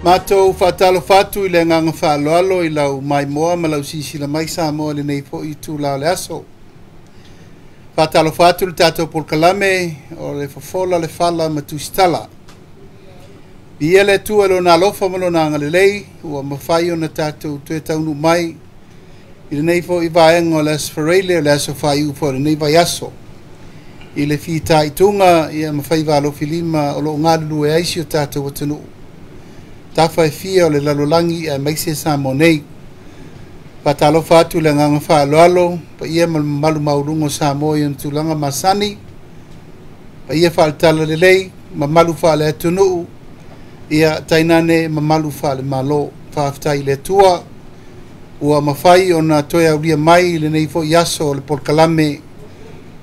Matou faatalofa atu i le agaga faaaloalo i lau maimoa ma lau silasila mai Samoa i lenei foi itula o le aso. Faatalofa atu i le tatou polokalame o le Fofola le Fala ma Tusitala. Viia le Atua i Lona alofa ma Lona agalelei ua mafai ona tatou toe taunuu mai i lenei foi vaega o le Aso Faraile o le aso faaiu foi o lenei vaiaso i le fitaituga ma faiva alofilima o lo o galulue ai si o tatou atunuu tafa e fia o le lalolagi aemaise Samoa nei. Faatalofa atu i le agaga faaaloalo, paia ma le mamalu maualuga o Samoa i ona tulaga masani, paia faale-Talalelei, mamalu faale-atunuu, ia tainane mamalu faale-Malo. Faafetai i le Atua ua mafai ona toe aulia mai lenei foi aso o le polokalame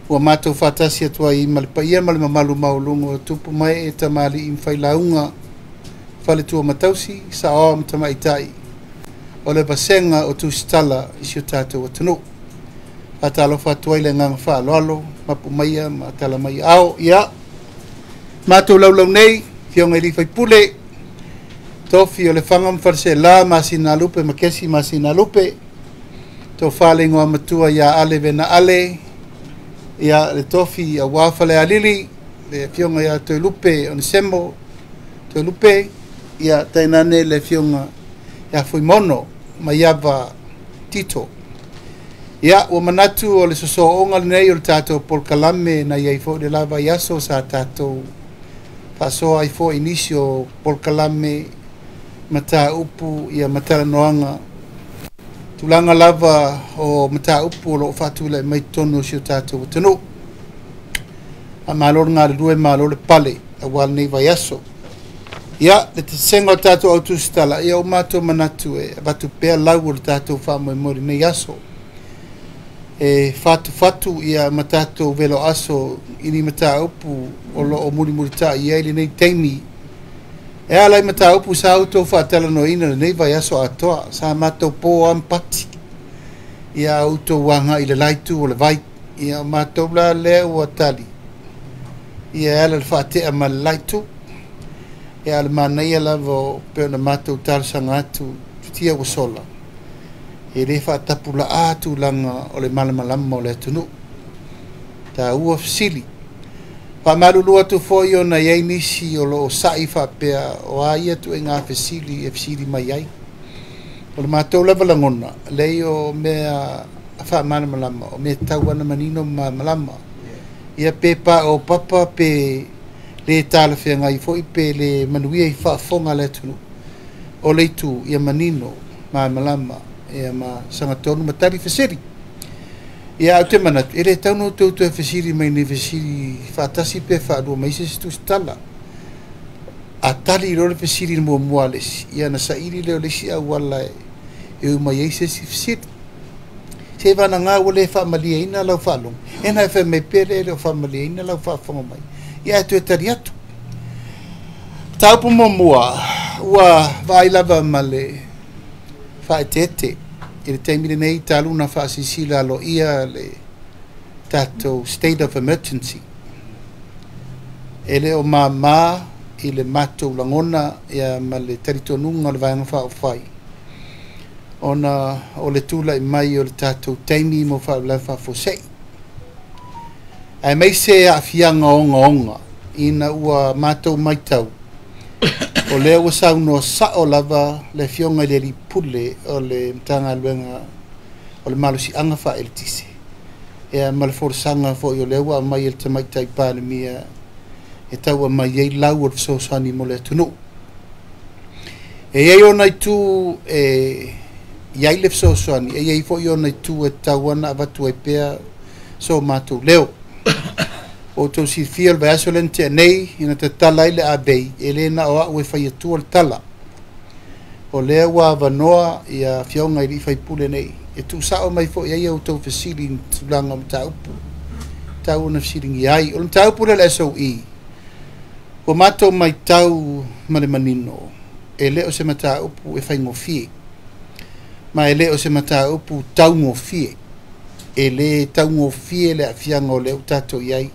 ua matou faatasi atu ai ma le paia ma le mamalu maualuga o tupu mae e tamalii ma failauga, faletua matausi, saoa ma tamaitai o le vasega o Tusitala i si o tatou atunuu. Faatalofa atu ai le agaga faaaloalo, mapu maia ma tala mai ao. Ia, matou laulau nei, Afioga i sui usufono, tofi o Lefaga ma Faleaseela, Masina a Lupe ma Kesi Masina a Lupe, tofa le igoa matua ia Ale Vena Ale, ia le tofi aua Falealili, le Afioga ia Toelupe Onesemo, Toelupe, ia tainane le Afioga ia Fuimaono Maiava Tito. Ia, ua manatu o le sosooga lenei o le tatou polokalame na i ai foi le lava i aso sa tatou faasoa ai foi i nisi o polokalame mataupu ia matalanoaga tulaga lava o mataupu o lo o faatulai mai totonu o si o tatou atunuu. Faamalo le galulue, malo le pale aua lenei vaiaso. Ia, le tasega o tatou au tusitala, ia o matou manatu e avatu pea lau o le tatou faamoemoe i lenei aso. E fatufatu ia ma tatou velo aso i ni mataupu o lo o mulimulitai i ai lenei taimi. E ala i mataupu sa outou faatalanoaina lenei vaiaso atoa, sa matou po lava ma pati. Ia outou agai i le la itu o le vai. Ia o matou la lea ua tali, ia e ala i le faatea ma le la itu. Ia a o le manaia lava o pei ona matou talosaga atu futia ua sola, e le faatapulaa tulaga o le malamalama o le atunuu. Taua fesili. Faamalulu atu foi ona i ai nisi o lo o sa'i faapea o a ia ituaiga fesili e fesili mai ai. O le matou lava lagona, leai o mea faamalamalama, o mea tatau ona manino ma malamalama. Ia pe paopapa pe le talafeagai foi pe le manuia i faafofoga a le atunuu, o le itu ia manino, malamalama, ia ma sagatonu ma tali fesili. Ia ae ou te manatu, e le tatau ona outou toe fesili mai nei fesili faatasi pe faalua mai se isi tusitala. A tali loa le fesili muamua a le isi, ia ona saili lea o le isi auala e ui mai ai se isi fesili. Se vanaga ua le faamalieina lau faalogo, e na e fai mai pea lea e le o faamalieina lau faafofoga mai, ia ae toe tali atu. Mataupu muamua, ua vaai lava ma le faaeteete i le taimi lenei talu ona faasilasila aloaia le tatou state of emergency. E le o mama i le matou lagona ia ma le talitonuga o le Vaega Faaupufai ona o le tulai mai o le tatou taimi mo faalavelave faafuasei, aemaise aafiaga ogaoga ina ua matou matau o lea ua saunoa sao lava le Afioga i le Alii Pule o le Matagaluega o le Malosiaga Faaeletise ia ma le folasaga foi o lea ua aumai e le Tamaitai Palemia e tau aumai ai lau o le fesoasoani mo le atunuu. E i ai ona itu e i ai le fesoasoani, e i ai foi ona itu e tatau ona avatu ai pea so matou leo. Ua outou silafia o le vaiaso lea na tea nei ina tatala ai le avei, e le na o au e fai atua le tala. O lea ua avanoa ia afioga i sui usufono nei e tuusao mai foi ai a outou fesili i tulaga o mataupu tatau ona fesiligia ai. O le mataupu lea o le SOE, ua matou matau ma le manino, e le o se mataupu e faigofie, ma e le o se mataupu taugofie. E le taugofie le aafiaga o lea ua tatou i ai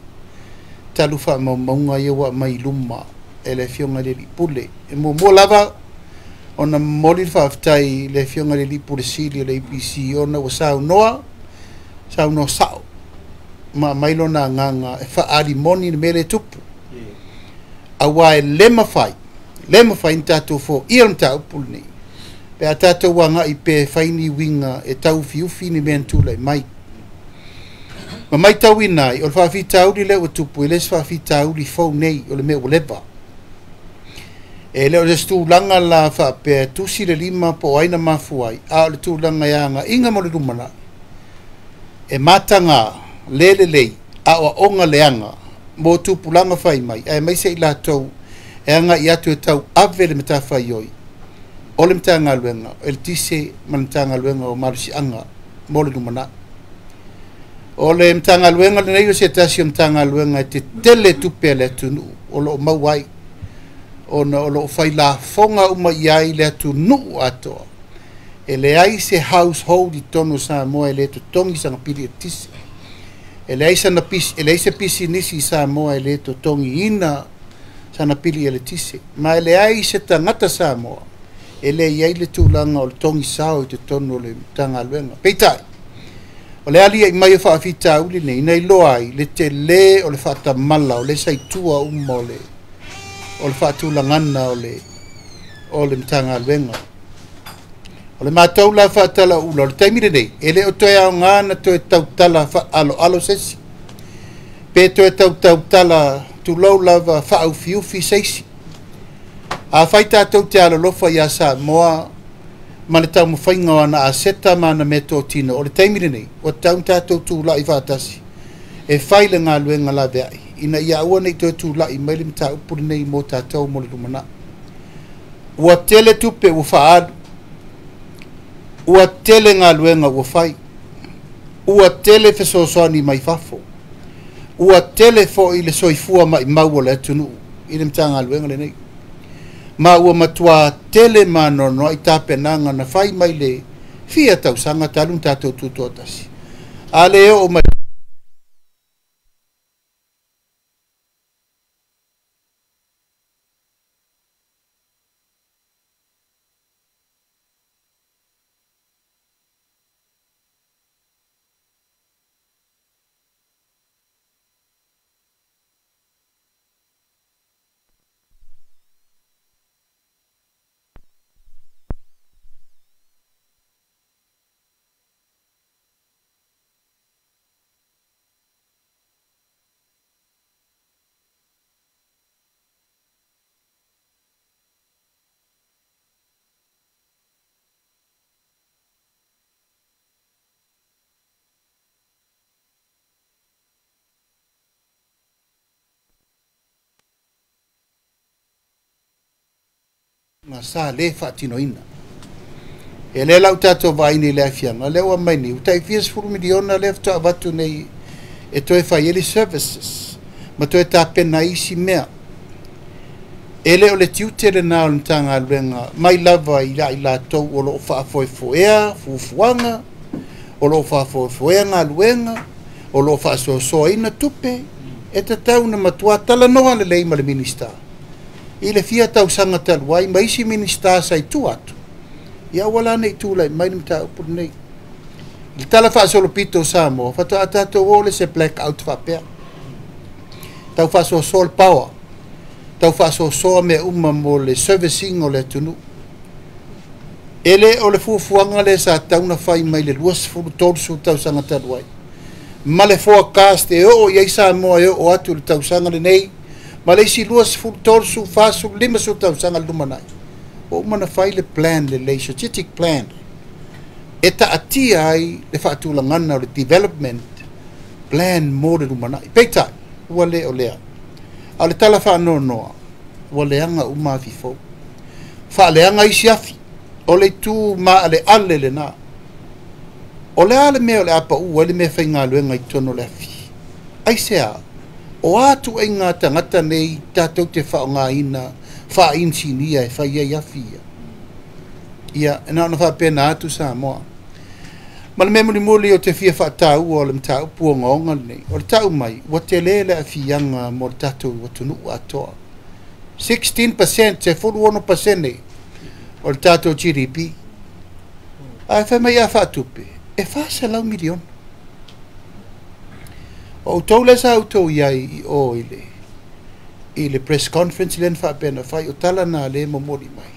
talu faamaumauga ia ua aumai i luma e le Afioga i le Alii Pule. E muamua lava ona momoli le faafetai i le Afioga i le Alii Pule Sili o le EPC ona ua saunoa, saunoa sao ma aumai lona agaga e faaali moni le mea lea e tupu. Aua e le mafai, le mafai ona tatou foia le mataupu lenei pe a tatou agai pea e fai ni uiga e tauufiufi ni mea na tulai mai. Ma matauina ai, o le faafitauli lea ua tupu, e le o se faafitauli fou nei, o le mea ua leva. E le o se tulaga la faapea e tusi le lima po o ai na mafua ai, a o le tulaga e agaiga mo le lumanai, e mataga le lelei aoaoga leaga mo tupulaga fai mai, aemaise i latou e agai atu e tauave le matafaioi o le Matagaluega o Eletise ma le Matagaluega o Malosiaga mo le lumanai. O le Matagaluega lenei o se tasi o Matagaluega e tetele tupe a le atunuu o lo o maua ai, ona o lo o fai lafoga uma i ai le atunuu atoa. E leai se household i totonu o Samoa e le totogi sana pili eletise. E leai se pisinisi i Samoa e le totogiina sana pili eletise. Ma e leai se tagata Samoa e le i ai le tulaga o le togi sao i totonu o le Matagaluega. Peitai, o le aliae mai o faafitauli nei, na iloa ai le tele o le faatamala o le saitua uma o le faatulagana o le Matagaluega. O le matou la faatalaula o le taimi lenei, e le o toe aoga na toe tautala faaloalo se isi, pe toe tautautala tulou lava faaufiufi se isi. A fai tatou te alolofa ia Samoa ma le taumafaiga o ana aseta ma ana meatotino, o le taimi lenei, ua tatau ona tatou tulai faatasi e fai le galuega laveai, ina ia aua ne i toe tulai mai le mataupu lenei mo tatou mo le lumanai. Ua tele tupe ua faaalu, ua tele galuega ua fai, ua tele fesoasoani mai fafo, ua tele foi le soifua maimau o le atunuu i le Matagaluega lenei. Ma ua matua tele maanoanoa i tapenaga na fai mai le fia tausaga talu na tatou tutoatasi. A le oo mai sa le faatinoina. E le lau tatou vaai nei le afiaga, lea ua mai nei, ua tai fia $10 miliona lea faatoa avatu nei e toe fai ai le services ma toe tapena ai isi mea. E le o le tiute lena o le Matagaluega mai lava i latou o lo o faafoefoea fuafuaga, o lo o faafoefoea galuega, o lo o faasoasoaina tupe, e tatau ona matua talanoa lelei ma le Minisita i le fia tausaga talu ai ma isi Minisita sa i tua atu, ia aua la ne i tulai mai le mataupu lenei. I le tala faasolopito o Samoa, faatoa tatou o le se blackout faapea. Tau faasoasoa le power, tau faasoasoa mea uma mo le servicing o le atunuu. E le o le fuafuaga lea sa tatau ona fai mai le 20, 30 tausaga talu ai. Ma le forecast e oo i ai Samoa e oo atu le tausaga lenei, ma le isi 20, 30, 40, 50 tausaga le lumanai. Ua uma na fai le plan lelei, strategic plan, e taatia ai le faatulagana o le development plan mo le lumanai. Peitai, ua le o lea. A o le tala faanoanoa, ua leaga uma afi fou. Faaleaga isi afi, o le itu maaleale lena. O le a le mea o le a pau ai le mea faigaluega i totonu o le afi. Aisea, o a tuuaiga tagata nei tatou te faaaogaina faa-inisinia e fai ai afi ia. Ia, e na ona faapena atu Samoa. Ma le mea mulimuli o te fia faataua o le mataupu ogaoga lenei, o le tau mai, ua tele le aafiaga mo le tatou atunuu atoa. 16%, 16% O le tatou GDP. Ae fai mai a faatupe, e $400 miliona. O outou lea sa outou i ai i o i le press conference lea na faapea na fai, o tala na lea e momoli mai.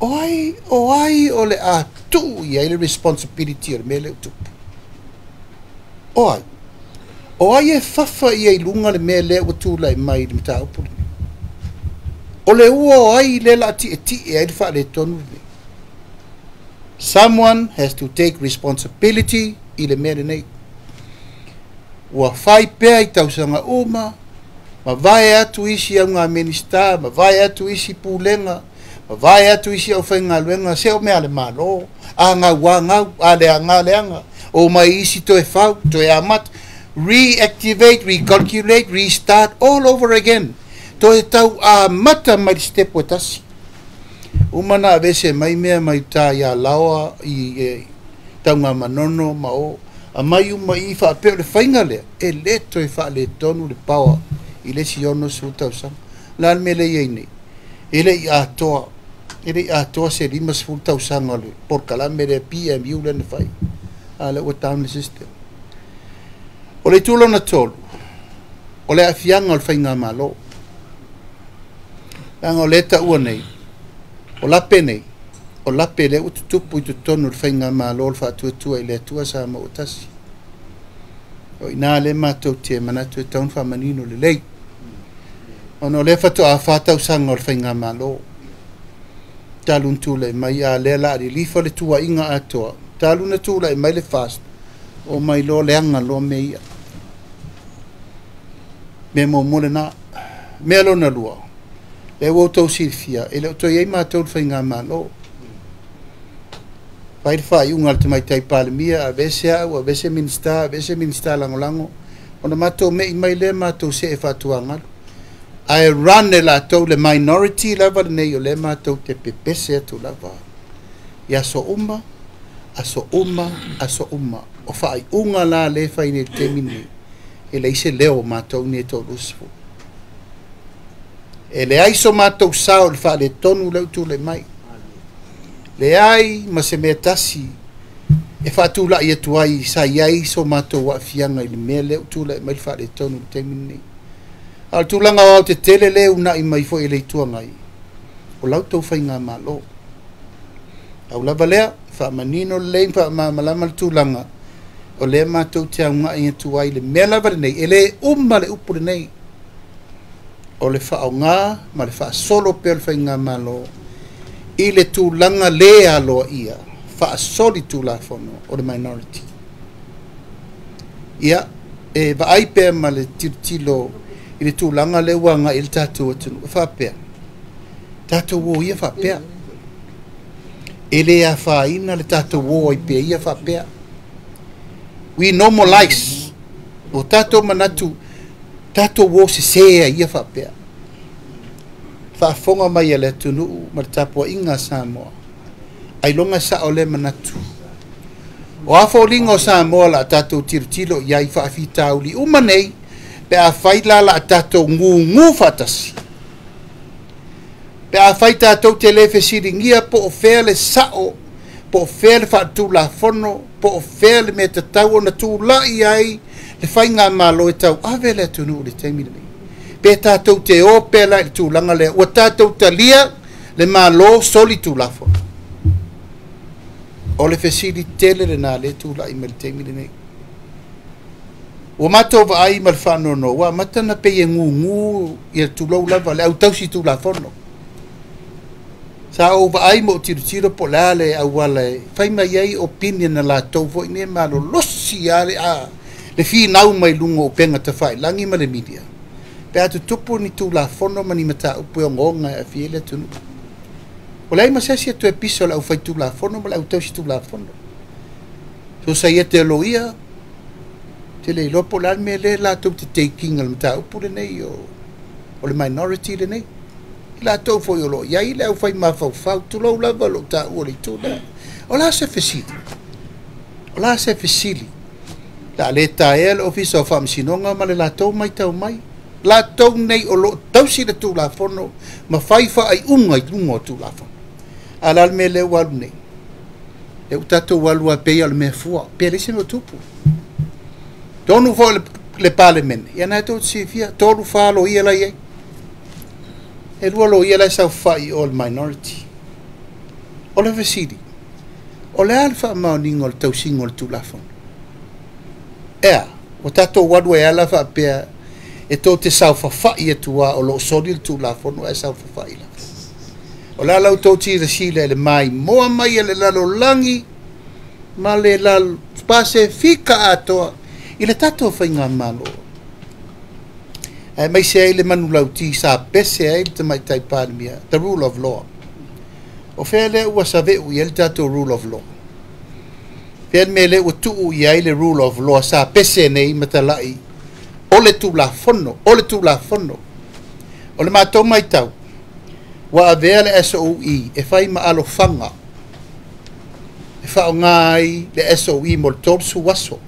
O ai o le a tuu i ai le responsibility o le mea lea ua tupu? O ai? O ai e fafa ia i luga le mea lea ua tulai mai i le mataupu lenei? O le ua o ai lea la tietie ai le faaletonu lenei? Someone has to take responsibility i le mea lenei. Ua fai pea i tausaga uma, ma vae atu isi au ngā minista, ma vae atu isi pulega, ma vae atu isi au faigaluega, se o mea a le Malo, a gau a gau, a leaga a leaga, o mai isi toe fau, toe amata. Reactivate, recalculate, restart all over again. Toe tau amata mai le step o tasi. Uma na avese mai mea mai tā ia laoa i e, Tanugamanono ma o a mai uma i faapea o le faiga lea e lē toe faaletonu le power i le isi 60 tausaga. La le mea lea i ai nei, e le i atoa se 50 tausaga o le polokalame lea PMU lea na fai, a lea ua down le system. O le itu lona tolu, o le aafiaga o le faigamalo, leaga o lea taua nei o lape nei, o lape lea ua tutupu i totonu o le faigamalo o le Faatuatua i le Atua Samoa ua Tasi. O i ina lea matou te manatu e tatau ona faamanino lelei, ona o lea faatoa 4 tausaga o le faigamalo talu ona tulai mai, a lea la a lilifa le tuaiga atoa talu na tulai mai le FAST, o mai loa leaga loa mea ia. Mea muamua lena. Mea lona lua, lea ua outou silafia, e le o toe i ai matou le faigamalo. Fai le faaiuga a le tamaitai Palemia, aveese au, aveese Minisita, aveese Minisita lagolago, ona matou mei mai lea matou see faatuagalu, ae run e latou le minority lava lenei, o lea matou te pepese atu lava i aso uma, aso uma, aso uma. O faaiuga la lea e fai nei i le taimi lenei, e leai se leo o matou nei e 30. E leai so matou sao i le faaletonu lea ua tulai mai. Leai ma se mea tasi e faatulai atu ai sa i ai so matou aafiaga i le mea lea ua tulai mai le faaletonu i le taimi lenei. A o le tulaga o aotetele lea uunai mai foi e le Itu Agai, o la outou faigamalo. Au lava lea, faamanino lelei ma faamalamalama le tulaga o lea matou te augai atu ai le mea lava lenei. E lē uma le upu lenei o le faaaogā ma le faasolo pea o le faigamalo i le tulaga lē aloaia faasoli tulafono o le minority. Ia e vaai pea ma le tilotilo i le tulaga lea ua agai i le tatou atunuu e faapea, tatou o ia faapea, e lē afaina le tatou o ai pea ia faapea. We normalize o tatou manatu, tatou o sesē ai ia faapea. Faafofoga mai a le atunuu ma le tapuaiga a Samoa, ailoga sao lea manatu. O a foliga o Samoa la a tatou tilotilo i ai faafitauli uma nei, pe a fai la la a tatou gugū faatasi, pe a fai tatou te lē fesiligia po o fea le sao, po o fea le faatulafono, po o fea le mea tatau ona tulai ai le faigamalo e tau ave le atunuu i le taimi lenei, pe tatou te o pea la i le tulaga lea ua tatou talia le malo soli tulafono? O le fesili tele lenā lea tulai mai le taimi lenei. Ua matou vaai ma le faanono, ua amata na pei e gugū ia, tulou lava, le autausi tulafono. Sa ou vaai ma ou tilotilo po o le a le auala e fai mai ai opinion a latou foi nei malolosi a le finau mai luga o upega tafailagi ma le media, pe a tutupu ni tulafono ma ni mataupu e ogaoga e aafia ai le atunuu. O leai ma se asi e toe pisa o le aufai tulafono ma le autausi tulafono sosaiete o loia te le iloa po o le a le mea lea latou te take ina le mataupu lenei o le minority lenei. I latou foi o loo i ai le aufai mafaufau, tulou lava lou taua o le itu lea. O la se fesili? O la se fesili? La lē taea le Ofisa o Faamasinoga ma le latou matau mai, latou nei o loo tausi le tulafono ma fai faaiuga i luga o tulafono. A la le mea lea ua alu nei, e ua tatou alu a pei o le mea fua, pe leai se mea o tupu. Tonu foi le Palemene, ia na e tou te silafia, 3, 4 loia la i ai. E 2 loia la e saofai i o le minority. O le fesili, o le a le faamaoniga o le tausiga o le Tulafono? Ea, ua tatou alu ai ala faapea e tou te saofafai atu o lo o soli le Tulafono ae saofafai lava. O le ala outou silasila i le maimoa mai e le lalolagi ma le Pasefika atoa i le tatou faigamalo. Ae maise ai le manulauti sa pese ai le tamaitai Palemia, the rule of law. O fea lea ua saveu i ai le tatou rule of law? Fea le mea lea ua tuu i ai le rule of law sa pese nei matalai o le Tulafono, o le Tulafono. O le matou maitau, ua avea le SOE e fai ma alofaga e faaaoga ai le SOE mo le 30 aso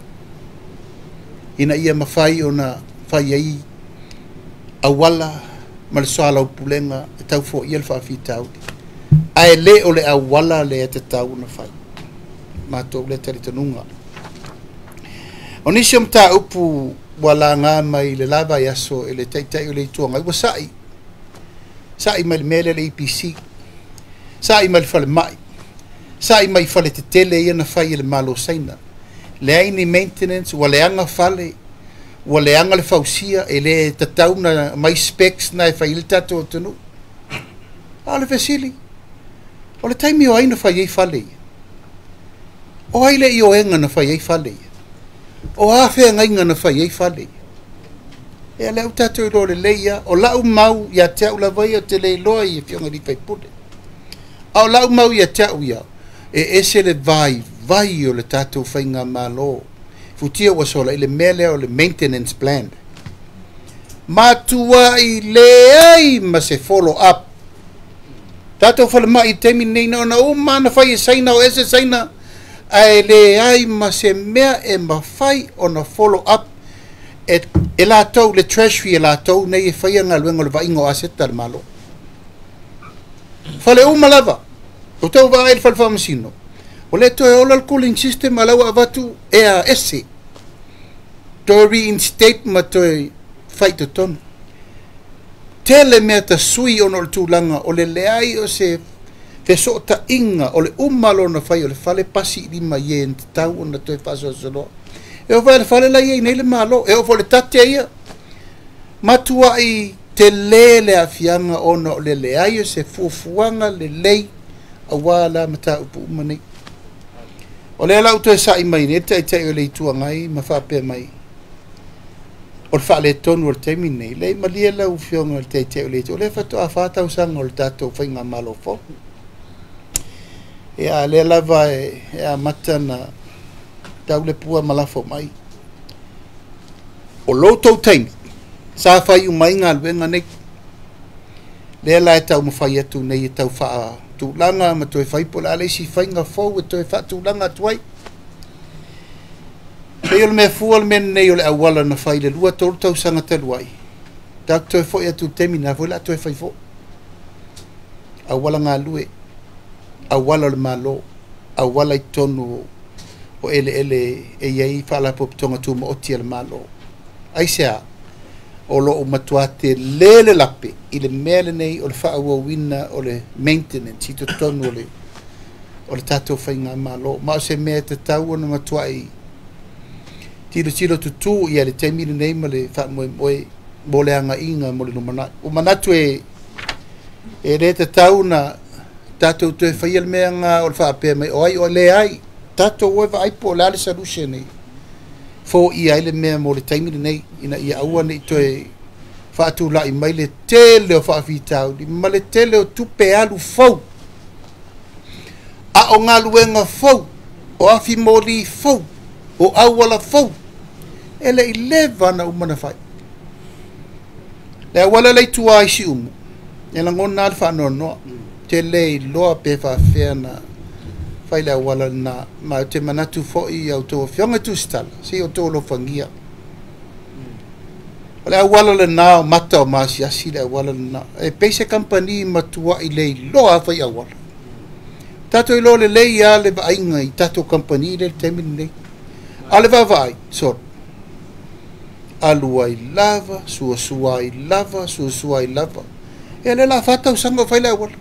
ina ia mafai ona fai ai auala ma le soalaupulega e tau foia le faafitauli. Ae le o le auala lea tatau ona fai. Matou le talitonuga. O nisi o mataupu ua laga mai le lava i aso e le taitai o le Itu Agai, ua sa'i. Sa'i mai le mea lea le EPC. Sa'i mai le falemai. Sa'i mai fale tetele ia na fai e le Malo Saina. Leai ni maintenance, ua leaga fale, ua leaga le fausia, e le tatau na mai specs na e fai le tatou atunuu. A o le fesili, o le taimi o ai na fai ai fale ia? O ai le ioega na fai ai fale ia? O a feagaiga na fai ai fale ia? E lea ua tatou iloa lelei ia, o lau mau ia te au lava ia, ou te le iloa i afioga i sui usufono. A o lau mau ia te au ia, e ese le vaivai o le tatou faigamalo. Futia ua sola i le mea lea o le maintenance plan. Matuai leai ma se follow up. Tatou falemai i taimi nei na ona uma na fai e Saina o ese Saina, ae leai ma se mea e mafai ona follow up e latou le treasury e latou nei e faia galuega o le vaaiga o aseta a le Malo. Fale uma lava, o tau vaai le fale faamasino, o le toe ola le cooling system a lau avatu e a ese. Toe reinstate ma toe fai totonu. Tele mea ta sui ona o le tulaga o le leai o se fesootaiga o le uma lona fai o le fale pasi i lima i e tatau ona toe faasoasoloa. E oo foi le fale la i ai nei le Malo, e oo foi le tate ia. Matuai tele le aafiaga ona o le leai o se fuafuaga lelei auā la mataupu uma nei. O lea la ua toe sa'i mai nei le taitai o le Itu Agai ma faapea mai, o le faaletonu o le taimi lenei, leai malie lau afioga i le taitai o le Itu, o lea faatoa 4 tausaga o le tatou faigamalo fou. Ia, lea lava e amata na tau le pua ma lafo mai. O lou tou taimi, sa fai uma ai galuega nei. Lea la e taumafai atu nei e tau faatulaga ma toe fai po o le a le isi faiga fou e toe faatulaga atu ai. Pei o le mea fua le mea lenei o le auala na fai le 2-3 tausaga talu ai. Tatou toe foi atu i le taimi na foi la toe fai foi. Auala galue, auala o le Malo, auala i totonu o eleele e i ai faalapotopotoga tumaoti a le Malo. Aisea, o loo matua tele le lape i le mea lenei o le faaauauina o le maintenance i totonu o le tatou faigamalo. Ma o se mea e tatau ona matuai tilotilo tutū ia le taimi lenei ma le faamoemoe mo le agaiga mo le lumanai. Ua manatu e le tatau na tatou toe faia le mea nga o le faapea mai o ai o leai. Tatou oe vaai po o le a le solution nei foia ai le mea mo le taimi lenei ina ia aua nei toe faatulai mai le tele o faafitauli ma le tele o tupe alu fou. A o galuega fou, o afi moli fou, o auala fou, e le i leva na uma na fai. Le auala le tua i Siumu, e lagona le faanoanoa, te le iloa pe faafefea na fai le auala lena. Ma ou te manatu foi i a outou afioga tusitala, se i outou alofagia. O le auala lena o mata o maasiasi le auala lena. E pei se kampani matuai le iloa fai auala. Tatou iloa lelei lava le vaaiga i tatou kamupani lea i le taimi lenei. A o le vaavaai, solo, alu ai lava, suasua ai lava, suasua ai lava. Ia o lea o le a 4 tausaga o fai le auala.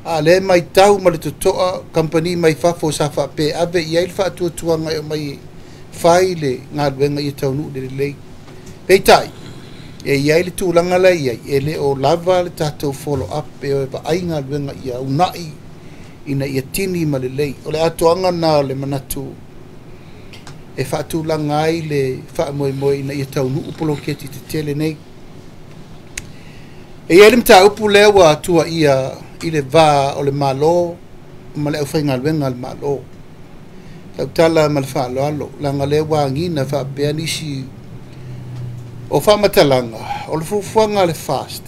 A o lea e matau ma le totoa kamupani mai fafo sa faapea e ave i ai le faatuatuaga e omai e fai le galuega ia taunuu i le lelei. Peitai, e i ai le tulaga la e i ai, e le o lava le tatou follow up e o e vaai galuega ia uunai ina ia tini ma lelei. O le atoaga lena o le manatu e faatulaga ai le faamoemoe ina ia taunuu poloketi tetele nei. E i ai le mataupu lea ua tuuaia i le va o le Malo ma le aufaigaluega a le Malo. Tautala ma le faaaloalo, leaga o lea ua agiga faapea nisi o faamatalaga o le fuafuaga a le FAST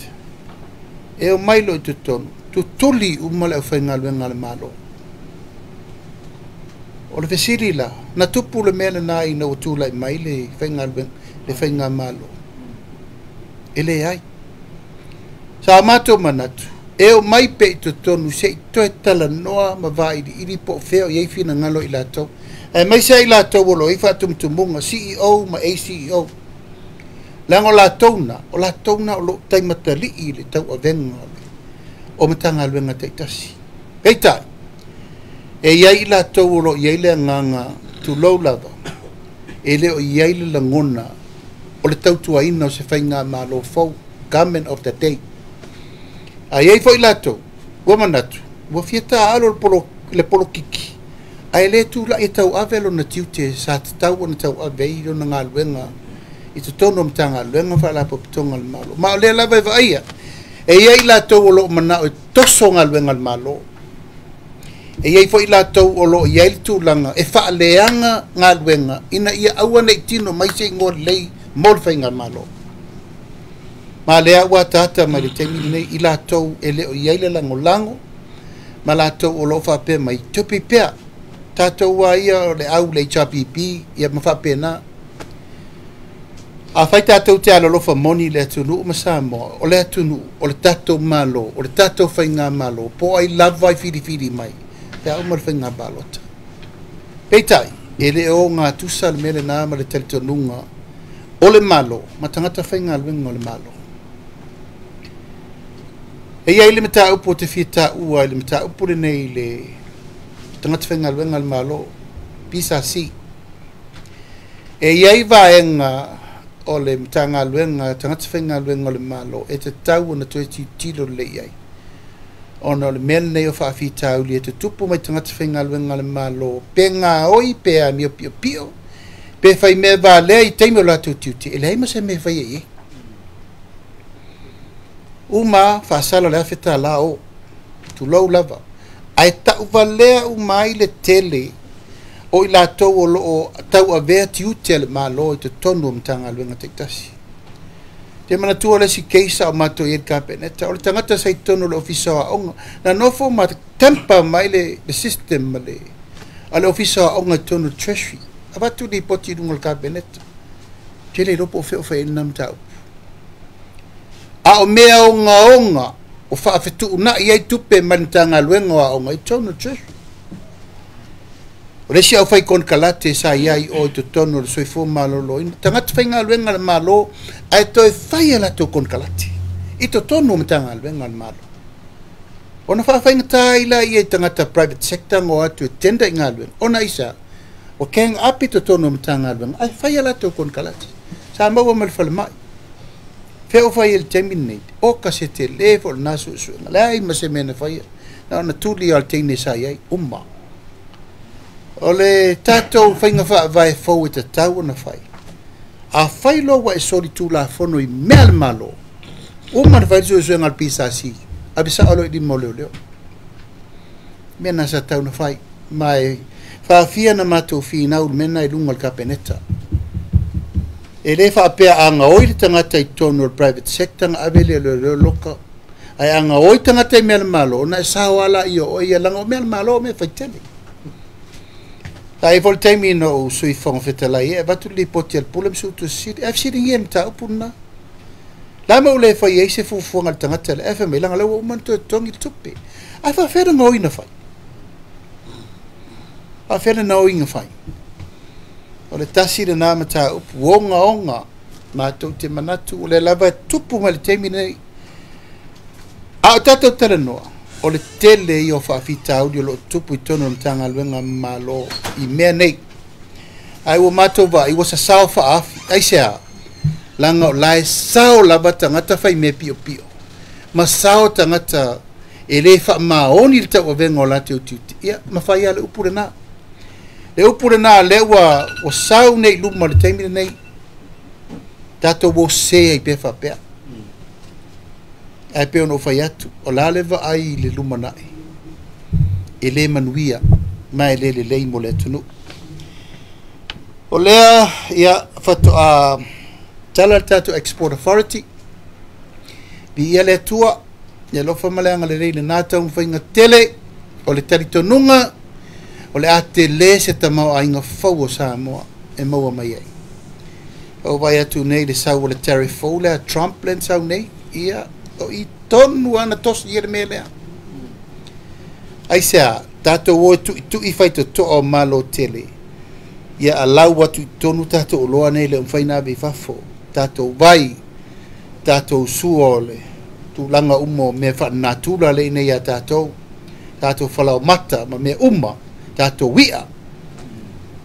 e omai loa i totonu, tutuli uma le aufaigaluega a le Malo. O le fesili la, na tupu le mea lena ina ua tulai mai le faigaluega, le faigamalo? E leai. Sa matou manatu, e omai pea i totonu se i toe talanoa ma vailiili po o fea o i ai finagalo i latou, aemaise ai latou o lo o i ai faatumutumuga, CEO ma ACEO. Leaga o latou na, o latou na o lo o taimatalii i le tauavega o Matagaluega taitasi. Peitai, e i ai i latou o lo o i ai le agaga tulou lava, e le o i ai le lagona o le tautuaina o se faigamalo fou, government of the day. A i ai foi latou ua manatu ua fia taaalo le polokiki, ae le tulai e tauave lona tiute sa tatau ona tauave ai lona galuega i totonu o Matagaluega ma Faalapotopotoga a le Malo. Ma o lea lava e vaaia, e i ai latou o lo o manao e toso galuega a le Malo. E i ai foi latou o lo o i ai le tulaga e faaleaga galuega ina ia aua ne i tino mai se igoa lelei mo le faigamalo. Ma lea ua ataata mai le taimi lenei i latou e le o i ai le lagolago ma latou o lo o faapea mai, tupi pea, tatou a ia o le au le HRPP, ia ma faapena. Afai tatou te alolofa moni i le atunuu ma Samoa, o le atunuu, o le tatou Malo, o le tatou faigamalo, po o ai lava e filifili mai, pe a uma le faiga palota. Peitai, e le o gatusa le mea lena ma le talitonuga o le Malo ma tagata faigaluega o le Malo. E i ai le mataupu o te fia taua i le mataupu lenei i le tagata faigaluega a le Malo, PSC. E i ai vaega o le Matagaluega tagata faigaluega o le Malo e tatau ona toe tilotilo lelei i ai, ona o le mea lenei o faafitauli e tutupu mai tagata faigaluega a le Malo, pe gaoi, pe amio piopio, pe fai mea valea i taimi o latou tiute, e leai ma se mea e faia i ai. Uma faasala le $1,000 o, tulou lava, ae tauvalea uma ai le tele o i latou o lo o tauavea tiute a le Malo i totonu o Matagaluega taitasi. Te manatua le isi case a o matou i ai i le Kapeneta, o le tagata sa i totonu o le Ofisa o Aoga, na nofo ma tamper mai le system a le Ofisa o Aoga i totonu o le Treasury. Avatu lipoti i luga o le Kapeneta. Tele iloa po o fea o fai ai lena mataupu. A o mea ogaoga o faafetuunai ai tupe mai le Matagaluega o Aoga i totonu o le Treasury. O le isi au fai konekarate sa i ai o i totonu o le soifua maloloina, tagata faigaluega a le Malo ae toe fai a latou konekarate i totonu o Matagaluega a le Malo. Ona faafaigata ai laia i tagata private sector na o atu e tender i galuega, ona aisea, ua gang up i totonu o Matagaluega ae fai a latou konekarate. Sa maua ma le falemai. Fea o fai ai i le taimi lenei, oka se tele foi o lena suesuega, leai ma se mea na faia, na ona tuli lava o le teine sa i ai, uma. O le tatou faiga faavae fou e tatau ona fai, afai loa ua e solitulafono i mea a le Malo, uma ona fai le suesuega a le PSC, ave sao loa i lima o leoleo. Mea na sa tatau ona fai, ma e faafia na matou finau i le mea lena i luga o le Kapeneta. E le faapea a gaoi le tagata i totonu o le private sector na ave lea e leoleo loka, ae a gaoi tagata i mea a le Malo, ona e sao lava laia o oe ia, leaga o mea a le Malo o mea faitele. Sa i ai foi le taimi na ou Sui Fofoga Fetalai e avatu le lipoti a le Pule ma Suetusi Sili, ae fesiligia i le mataupu lena. La ma ou le fai ai se fuafuaga a le tagata lea, ae fai mai, leaga o lea ua uma ona toe totogi le tupe. Ae faafefea ona gaoiga fai? Faafefea ona gaoiga fai? O le tasi lena mataupu ogaoga matou te manatu o lea lava e tupu mai le taimi lenei. A o tatou talanoa, o le tele ia o faafitauli o lo o tupu i totonu o le Matagaluega Malo i mea nei. Ae ua matou vaai ua sasao faaafi. Aisea? Leaga o la e sao lava tagata faimea piopio ma sao tagata e le faamaoni le tauavega o latou tiute. Ia, ma fai lava le upu lena. Le upu lena lea ua sau nei i luma o le taimi lenei. Tatou o sese ai pea faapea. Ae pei ona ou fai atu, o la le vaai i le lumanai, e le manuia, ma e le lelei mo le atunuu. O lea, ia, faatoa tala le tatou Export Authority, viia le Atua, le alofa ma le agalelei i lena taumafaiga tele, o le talitonuga, o le a tele se tamaoaiga fou o Samoa e maua mai ai. Ua vaai atu nei i le sau o le tariff fou lea a Trump lea na sau nei, ia, o i tonu lava na tosi ai le mea lea. Aisea? Tatou o e tuitui faitotoa o Malo tele, ia alau atu i totonu tatou oloa nei e le o mafai ona ave i fafo, tatou vai, tatou sua o le tulaga uma o mea faalenatura lea e i inei ia tatou, tatou falaoamata ma mea uma, tatou i'a.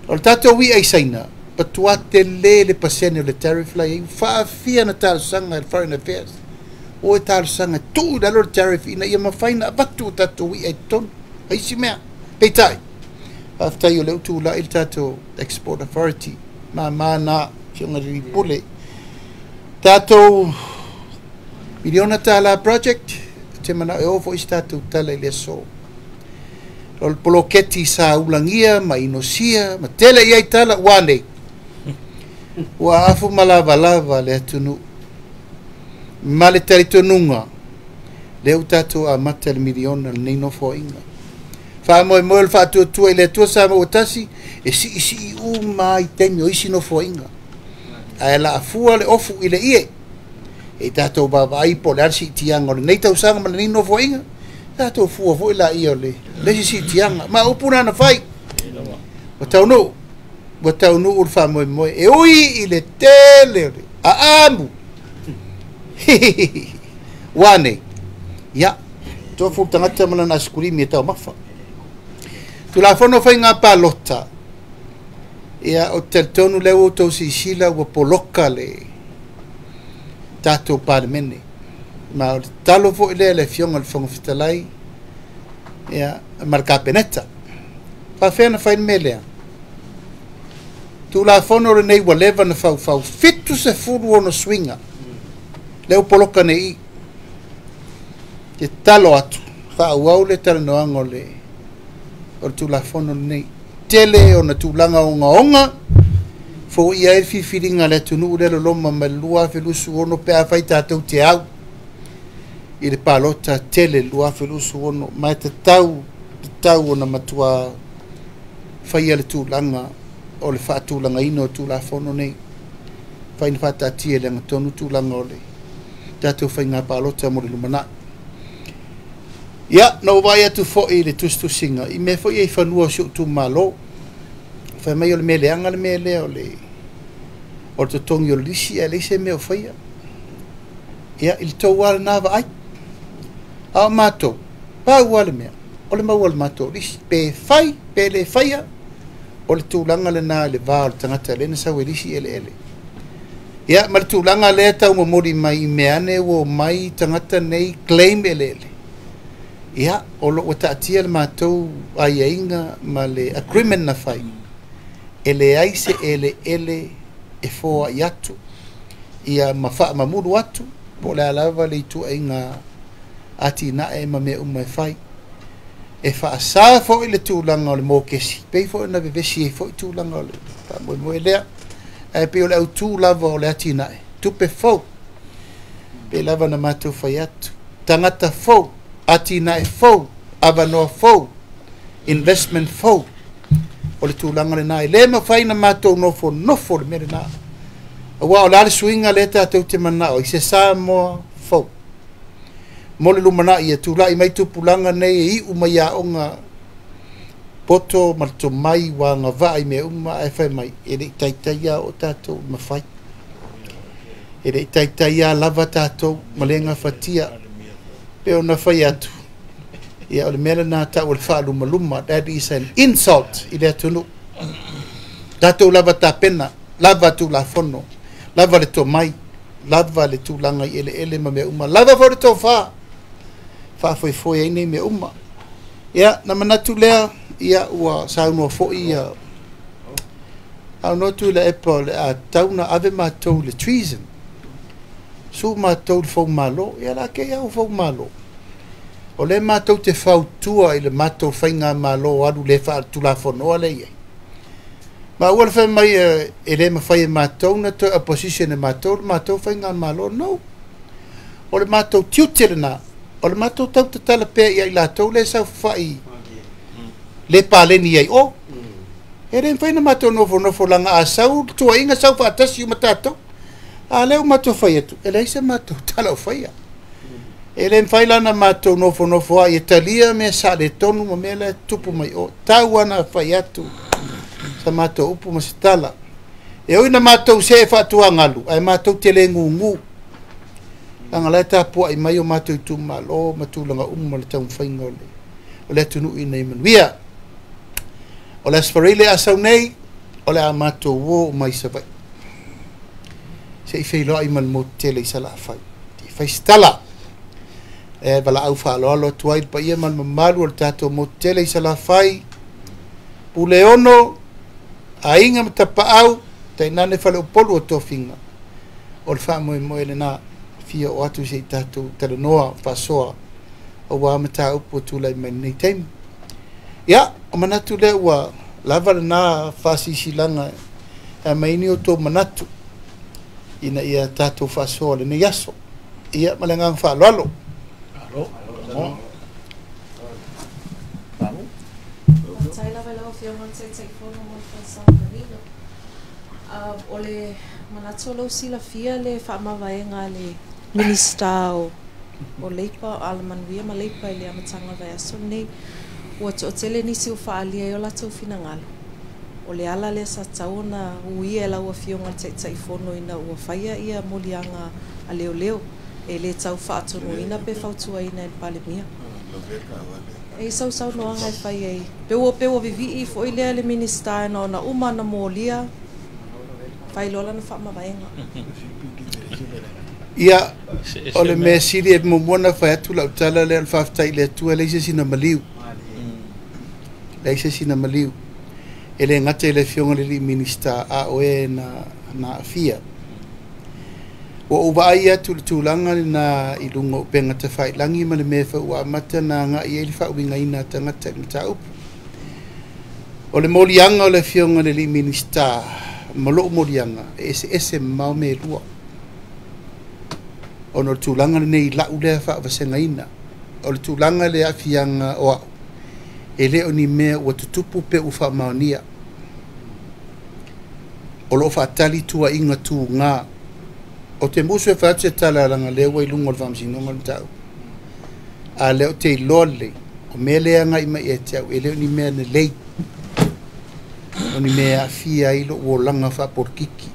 O le tatou i'a i Saina, matua tele le pasene o le tariff la e i ai, ua faafia ona talosaga e le Foreign Affairs, o e talosaga e tuu i lalo le tariff ina ia mafai ona avatu o tatou i'a i totonu. O isi mea, peitai, faafetai o lea ua tulai le tatou Export Authority, mama na, Afioga i le Alii Pule. Tatou miliona tala project, ou te manao e oo foi se tatou tala i le aso. O le poloketi sa ulagia ma inosia ma tele i ai tala ua nei. Ua afu ma lavalava le atunuu. Ma le talitonuga, lea ua tatou amata i le miliona lenei nofoaiga. Faamoemoe o le faatuatua i le Atua Samoa ua tasi, e siisii uma lava i taimi o isi nofoaiga. Ae laafua le ofu i le ie. E tatou vaavaai po o le a le siitiaga o lenei tausaga ma lenei nofoaiga, tatou fua foi laia o le isi siitiaga. Ma o upu na na fai, ua taunuu, ua taunuu le faamoemoe. E ui i le tele o le aamu, ua nei, ia, tofu le tagata ma lana asikulimi e taumafa. Tulafono Faiga Palota, ia, ou te talitonu lea ua outou silasila ua poloka le tatou Palemene. Ma o le tatalo foi lea i le Afioga i le Fofoga Fetalai, ia, ma le Kapeneta. Faafefea ona fai le mea lea? Tulafono lenei ua leva ona faufau, 76 suiga lea ua poloka nei i i. Te tatalo atu, faaauau le talanoaga o le Tulafono lenei. Tele ona tulaga ogaoga, foia ai le filifiliga a le atunuu lea loloma mai le 2026 pe afai tatou te au i le palota tele 2026, ma e tatau ona matua faia le tulaga o le faatulagaina o Tulafono nei. Fai na faataatia i le agatonu tulaga o le tatou faiga palota mo le lumanai. Ia, na ou vaai atu foi i le tusitusiga i mea foi ia i fanua o si ou itumalo. Fai mai o le mea leaga le mea lea o le totogi o le lisi ae leai se mea o faia. Ia, i le tou lava lena vaai. A o matou, pau lava le mea, o le maua o le matou lisi. Pe fai, pe le faia, o le tulaga lena i le va o le tagata lea na sau e lisi eleele. Ia, ma le tulaga lea tau momoli mai i mea ane ua omai tagata nei claim eleele. Ia, o lo o ua taatia le matou aiaiga ma le agreement na fai, e leai se eleele e foai atu, ia ma faamamulu atu, po o le a lava le ituaiga atinae ma mea uma e fai. E faasa foi le tulaga o le mokesi, pei foi ona vevesi ai foi tulaga o le faamoemoe lea. Ae pei o le autu lava o le atinae, tupe fou, pei lava na matou fai atu, tagata fou, atinae fou, avanoa fou, investment fou. O le tulaga lena, e le mafai na matou nofonofo le mea lena. Aua o le a le suiga lea tatou te manao i se Samoa fou. Mo le lumanai e tulai mai tupulaga nei e iu mai aoga poto ma le tomai ua agavaa i mea uma ae fai mai e le i taitai lava oo tatou i le mafai. E le i taitai lava lava tatou ma le gafatia. Pei ona fai atu, ia o le mea lena tau o le faalumaluma, that is an insult i le atunuu. Tatou lava tapena, lava Tulafono, lava le tomai, lava le tulaga i eleele ma mea uma, lava foi le tofa faafoefoe ai nei mea uma. Ia, na manatu lea, ia ua saunoa foi ia saunoa Tuilaepa o le a tatau ona ave matou i le treason, sue matou i le foumalo. Ia la te i lava ua foumalo. O lea matou te fautua i le matou faigamalo alu le faaletulafonoa lea e i ai. Ma ua le fai mai e le mafai e matou ona toe opposition e matou le matou faigamalo. No. O le matou tiute lena, o le matou tau tatala pea ia i latou lea e saofafai le paleni ai o. E le mafai ona matou nofonofo leaga a sau le tuuaiga sau faatasi uma tatou. A lea ua matou fai atu, e leai se matou tala o faia. E le mafai la ona matou nofonofo ai e talia mea saaletonu ma mea la e tutupu mai o. Tau lava ona fai atu sa matou upu ma se tala. E ui ina matou see faatuagalu, ae matou te le gugu. Leaga o la e tapuai mai o matou itumalo ma tulaga uma o le taumafaiga o le atunuu ina ia manuia. O le Aso Faraile a sau nei, o le a matou o uma i Savaii se i feiloai ma le motu tele i Salafai. Se i fai se tala. E valaau faaaloalo atu ai i le paia ma le mamalu o le tatou motu tele i Salafai, Puleono, Aiga ma Tapaau, tainane Faleupolu o Tofiga. O le faamoemoe lena, fia oo atu se i tatou talanoa faasoa aua mataupu ua tulai mai lenei taimi. Ia, o manatu lea ua lava lena faasiasilaga e aumai ai ni outou manatu ina ia tatou faasoa lenei aso. Ia, ma le agaga faaaloalo. Faafetai lava i lau Afioga i le Taitaifono mo le folasaga manino. O le manatu o lou silafia le faamavaega a le Minisita o Leipa, o Alamanuia ma Leipa i le amataga o le vaiaso lenei. Ua toatele nisi ua faaalia ai o latou finagalo. O le ala lea sa tatau ona uia e lau Afioga i le Taitaifono ina ua faia ia moliaga a leoleo e le tau faatonuina pe fautuaina e le Palemia. E i ai sau saunoaga e fai ai. Pe ua pe ua vivii foi lea le Minisita ina ona uma ona molia fai loa lana faamavaega. Ia, o le mea sili e muamua ona fai atu lau tala lea o le faafetai i le Atua e leai se isi na maliu. Leai se isi na maliu. E le gata i le Afioga i le Minisita, a o e na aafia. Ua ou vaai atu i le tulaga lena i luga o upega tafailagi ma le mea foi ua amata ona agai ai le faauigaina a tagata i le mataupu. O le moliaga o le Afioga i le Minisita ma lou moliaga e eseese mamao mea e lua. Ona o le tulaga lenei i lau lea faavasegaina. O le tulaga i le aafiaga o au, e le o ni mea ua tutupu pe ua faamaonia. O lo o faatali tuuaiga tuga. Ou te musu e fai atu se tala leaga o lea ua i luga o le Faamasinoga le mataupu. A o lea ou te iloa lelei, o mea lea e agai mai ia te au, e le o ni mea lelei, o ni mea e aafia ai lou olaga faapolokiki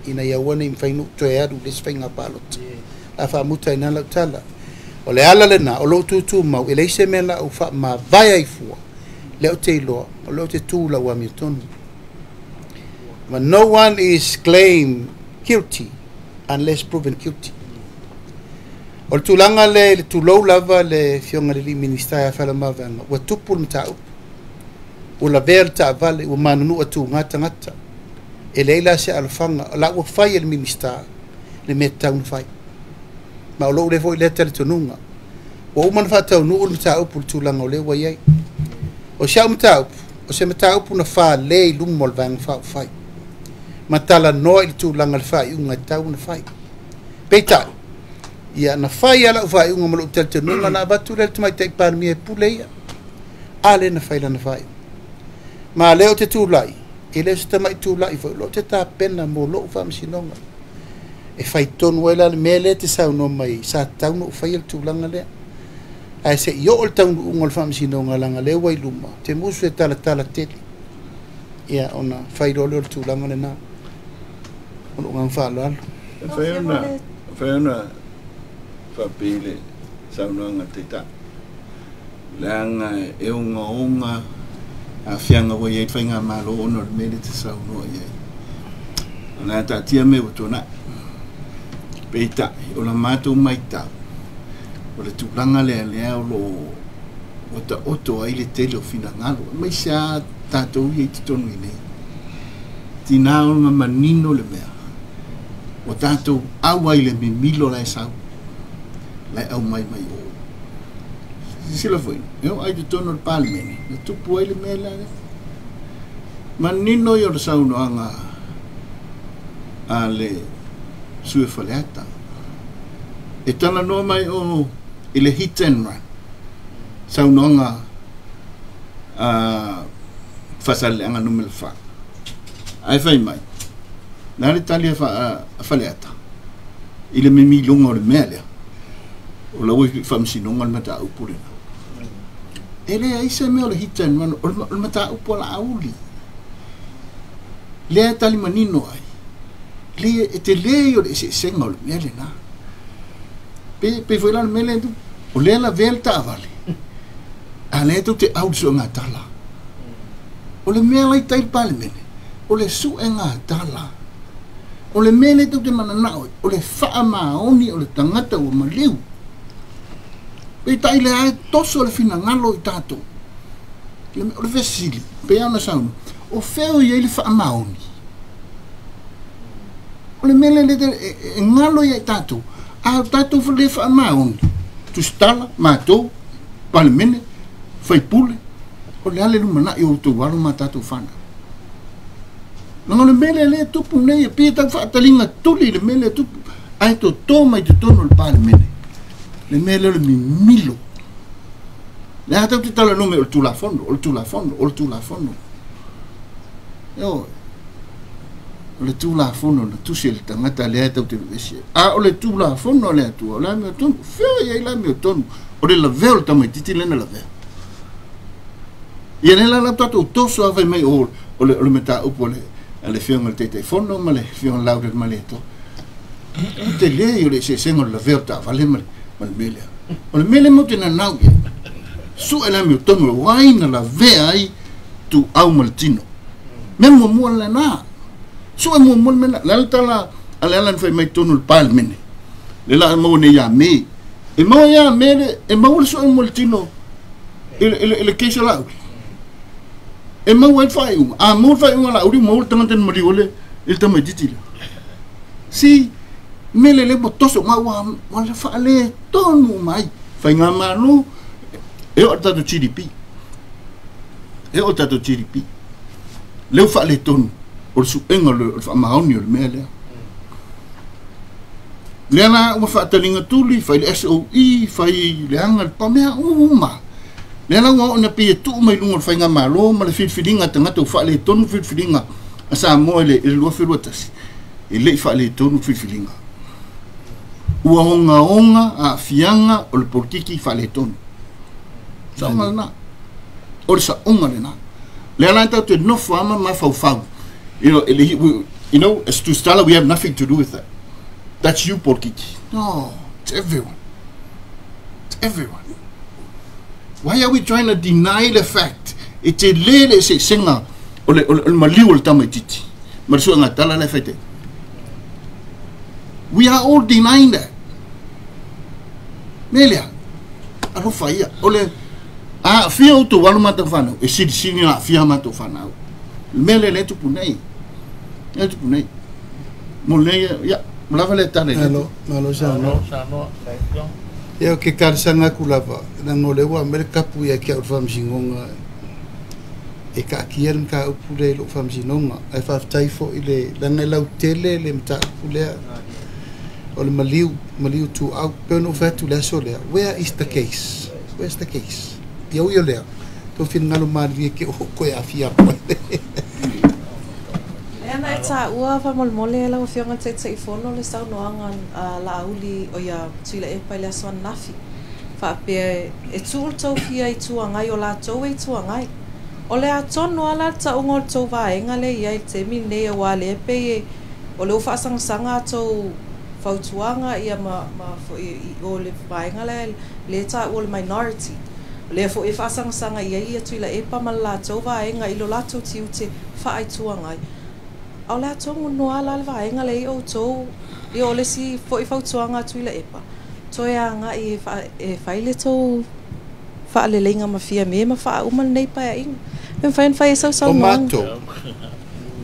ina ia aua ne i mafai ona ou toe alu i le isi faiga palota. O le a faamuta ai i ina lau tala. O le ala lena o lou tutumau, e leai se mea o le a ou faamavae ai fua, lea ou te iloa, o lea ou te tu i lau amiotonu. But no one is claimed guilty unless proven guilty. O le tulaga lea i le tulou lava le Afioga i le Minisita ia Faleomavaega, ua tupu le mataupu, ua lavea le taavale, ua manunua tuga tagata. E leai la se alofaga, o la ua fai e le Minisita le mea e tatau ona fai. Ma o lou lea foi lea talitonuga. Ua uma ona faataunuu le mataupu i le tulaga o lea ua i ai. O si au mataupu, o se mataupu na fale i luma o le Vaega Faaupufai ma talanoa i le tulaga o le faaiuga e tatau ona fai. Peitai, ia na fai lava lau faaiuga ma lou talitonuga na avatu lea i le Tamaitai Palemia e pule ia. A lea na fai lana faaiuga. Ma o lea ou te tulai, e le o se tamai tulai foi, o lea ou te tapena mo lou faamasinoga. E fai tonu ai la le mea lea e te saunoa mai ai, sa tatau ona ou faia le tulaga lea. Ae se'i oo le taunuuga o le faamasinoga laga lea ua i luma te musu e talatala tele ia ona fai loa lea o le tulaga lena. O lou agaga faaaloalo. E mafai ona, mafai ona faapei le saunoaga a le Taitai, leaga e ogaoga aafiaga ua i ai le Faigamalo ona o le mea lea e te saunoa i ai. O le a taatia mea ua tuanai. Peitai, o la matou matau, o le tulaga lea lea o lo o ua taoto ai le tele o finagalo, aemaise lava tatou ia i totonu i inei. Tina ona manino le mea, ua tatou au ai i le mimilo la e sau, la e aumai mai o. Silasila foi, e oo ai i totonu o le Palemene, na tupu ai le mea lea. Manino ia o le saunoaga a le sui o Faleata. E talanoa mai o i le hit and run, saunoaga a Faasaleleaga Nu.4. Ae fai mai, na le tali a Faleata i le mimiloga o le mea lea, o la ua i faamasinoga le mataupu lena. E leai se mea o le hit and run, o le mataupu a Laauli. Lea e tali manino ai, le, e tele o le eseesega o le mea lena. Pe foi la le mea lea, o lea lavea le taavale, a lea tou te au i le suega tala. O le mea la i tai le Palemene, o le suega tala. O le mea lea tou te mananao ai, o le faamaoni o le tagata ua maliu. Peitai lea e toso le finagalo i tatou. O le fesili, pe ana saunoa, o fea o i ai le faamaoni? O le mea lea e galo ia i tatou, a o tatou le faamaoni, tusitala, matou, Palemene, faipule, o le a le lumanai o outou alo ma tatou fanau. Leaga o le mea lea lea e tupu nei, e pei e tau faataliga tuli le mea lea e tupu, ae toto mai totonu o le Palemene, le mea lea o le mimilo. Le a tau te talanoa mai o le Tulafono, o le Tulafono, o le Tulafono. Ioe. O le Tulafono na tusi e le tagata lea e tau te vevesi ai. A o le Tulafono a le Atua, o le amiotonu. Fea i ai le amiotonu? O le lavea o le tamaitiiti lea na lavea. Ia lea la la tatou toso a fai mai o le mataupu a le Afioga i le Taitaifono ma le Afioga i le Laaulialemalietoa. O te le o le eseesega o le lavea o le taavale ma le mea lea. O le mea lea matou te nanau i ai. Sue le amiotonu o ai na lavea ai tuau ma le tino. Mea muamua lena. Sue muamua le mea lena. Le ala tala a le ala na fai mai totonu o le Palemene. Le la maua nei ia Me. E maua ia Me le, e maua le sue mo le tino i le case o Laauli. E maua ai le faaiuga. A maua le faaiuga a Laauli, maua le tagata na maliu ai le tamaitiiti lea. Si, mea lea ua toso ma ua faaletonu mai. Faigamalo, e oo i le tatou GDP. E oo i le tatou GDP. Lea ua faaletonu o le suega o le faamaoni o le mea lea. Lea la ua faataliga tuli, fai le SOE, fai le aga le pamea uma. Lea la ua oo ina pei e tuu mai luga o le Faigamalo ma le filifiliga a tagata ua faaletonu filifiliga a Samoa i le 2021. E le i faaletonu filifiliga. Ua ogaoga aafiaga o le politiki faaletonu. Saoga lena. O le saoga lena. Lea la tatou te nofo lava ma mafaufau. You know, as Tusitala, we have nothing to do with that. That's you, politiki. No, it's everyone. It's everyone. Why are we trying to deny the fact? E te le le eseesega o le maliu o le tamaitiiti. Ma le suega tala le fai te. We are all denying that. Me lea, alofa ia. O le aafia o outou alo ma matou fanau, e silisili na aafia matou fanau. Le mea lea le tupu nei. Le tupu nei. Mo le ia, mo lava le tala i le. Malo, malo saunoa. Ia o ke talosaga atu lava, leaga o lea ua aumai le tapu ia te au i le faamasinoga e taatia le mataupu lea i lou faamasinoga. Ae faafetai foi le leaga e lautele le mataupu lea o le maliu, maliu tuau. Pe ona ou fai atu i le aso lea, where is the case? Where's the case? Ia ui o lea, tou finagalo malilie ke o koe aafia atu ai. Lea na e taua faamolemole lau Afioga i le Taitaifono le saunoaga a Laauli o ia Tuilaepa i le aso ananafi. Faapea e tuu le tou fia Itu Agai o latou e Itu Agai. O le a tonu lava la le tauga o le tou vaega lea e i ai i le taimi lenei aua o lea e pei e o lea ua faasagasagaa a outou fautuaga ia ma ma foi i o le vaega lea lea e taua o le minority. O lea foi e faasagasaga i ai ia Tuilaepa ma le latou vaega i lo latou tiute faa-Itu Agai. A o le a tonu lava la le vaega lea e i ai outou, ia o le isi foi fautuaga a Tuilaepa, toe agai e fai le tou faaleleiga ma Fiame ma faauma lenei paeaiga. Pe mafai ona fai ai sau saunoaga? O matou,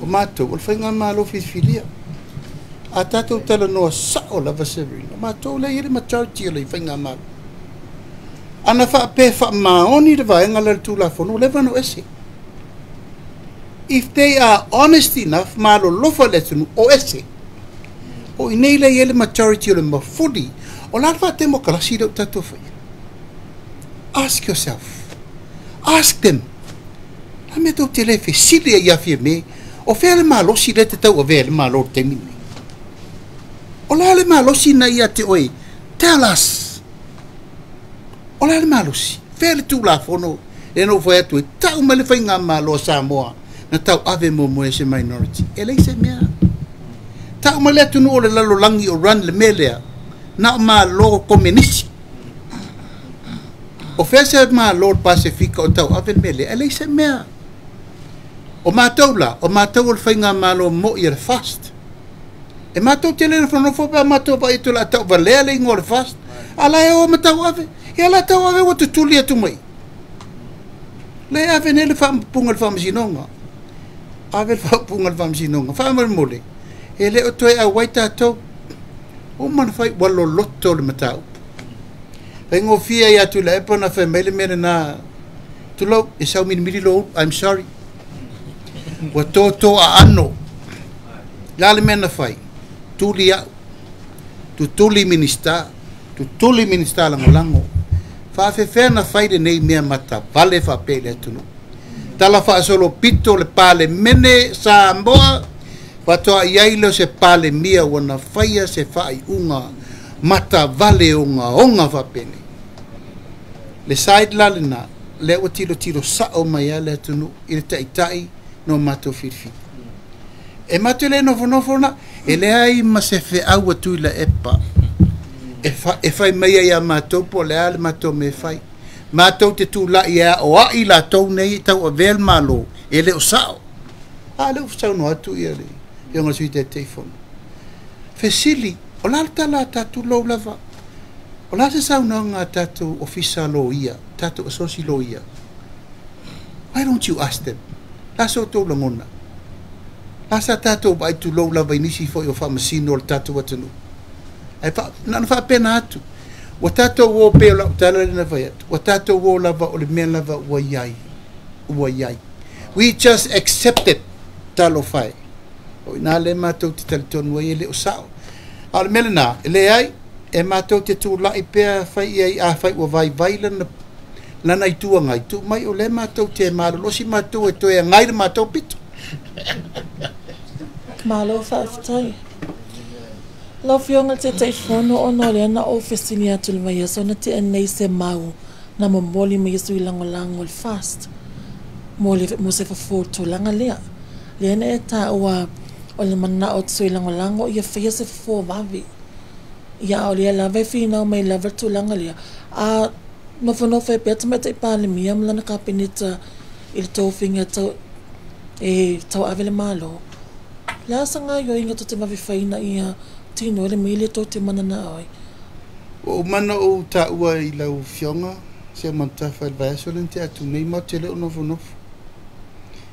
o matou, o le faigamalo filifilia. A tatou talanoa sao lava Severina, o matou lea e i ai le majority o le faigamalo. Ana faapea e faamaoni le vaega lea o le Tulafono, ua leva ona o ese. If they are honest enough, malolofa i le atunuu, o ese. O i inei lea e i ai le majority o le mafuli. O le a le faatemokarasi lea ua tatou faia? Ask yourself. Ask them. O le a le mea tou te le fesili ai ia Fiame, o fea le malosi lea e te tauavea ai le Malo i le taimi lenei? O le a le malosi na ia te oe? Tell us. O le a le malosi? Fea le Tulafono lea na ou fai atu ai, tau mai le faigamalo a Samoa na tauave muamua e se minority. E leai se mea. Tau mai le atunuu o le lalolagi o run le mea lea, na o Malo Komenisi. O fea se Malo o le Pasefika o tauave le mea lea? E leai se mea. O matou la, o matou o le faigamalo moi a le FAST. E matou te le nofonofo pe a matou vaai atu o le a tauvalea le igoa o le FAST, a la e o ma tauave. Ia la tauave ua tutuli atu mai. Le ave nei le faaupuga i le faamasinoga. Ave le faaupuga i le faamasinoga. Faamolemole, e le o toe auai tatou. Uma ona fai, ua loloto le mataupu. Faigofie ia Tuilaepa ona fai mai le mea lena, tulou, e saumilimili lou ulu, I'm sorry. Ua toto aano. O le a le mea na fai? Tuli au. Tutuli Minisita. Tutuli Minisita Lagolago. Faafefea na fai lenei mea matavale faapea i le atunuu? Tala faasolopito le Palemene Samoa, faatoa i ai lea o se Palemia ua na faia se faaiuga matavale ogaoga faapenei. Le side la lena, lea ua tilotilo sao mai lava le atunuu i le taitai no matou filifili. E matou le nofonofo na, e leai ma se feau a Tuilaepa e fai mai ai ia matou po o le a le matou mea e fai. Matou te tulai e aoai latou nei e tauavea le Malo, e le o sao. A lea ua saunoa atu ia le Afioga i le Sui Taitaifono. Fesili, o le a le tala a tatou lou lava? O le a se saunoaga a tatou ofisa loia, tatou asosi loia? Why don't you ask them? O le a so outou lagona? O le a sa tatou vaai tulou lava i nisi foi o faamasino o le tatou atunuu? Ae fa, na ona faapena atu. Ua tatou o pei o lau tala lea na fai atu. Ua tatou o lava o le mea lava ua i ai. Ua i ai. We just accept it. Talofa e. O i ina lea matou te talitonu ai e le o sao. A o le mea lena, e leai, e matou te tulai pea fai i ai afai ua vaivai lana lana Itu Agai, tuu mai o lea matou te malolosi matou e toe agai le matou pito. Malo faafetai. Lau Afioga i le Taitaifono, ona o lea na ou fesili atu i le vaiaso na tea nei se mau na momoli mai e sui lagolago o le FAST mo le mo se fofo o le tulaga lea. Lea na e taua o le manao o sui lagolago ia faia se fofo vave. Ia a o lea lava e finau mai lava le tulaga lea, a nofonofo ai pea Tamaitai Palemia ma lana Kapeneta i le tofiga tau e tauave le Malo. O le a sa gaoioiga tou te vave fai ina ia tino ai le mea lea tou te mananao ai? Ua uma ona ou taua i lau Afioga Seumanutafa i le vaiaso lea na tea atu nei matou te le o nofonofo.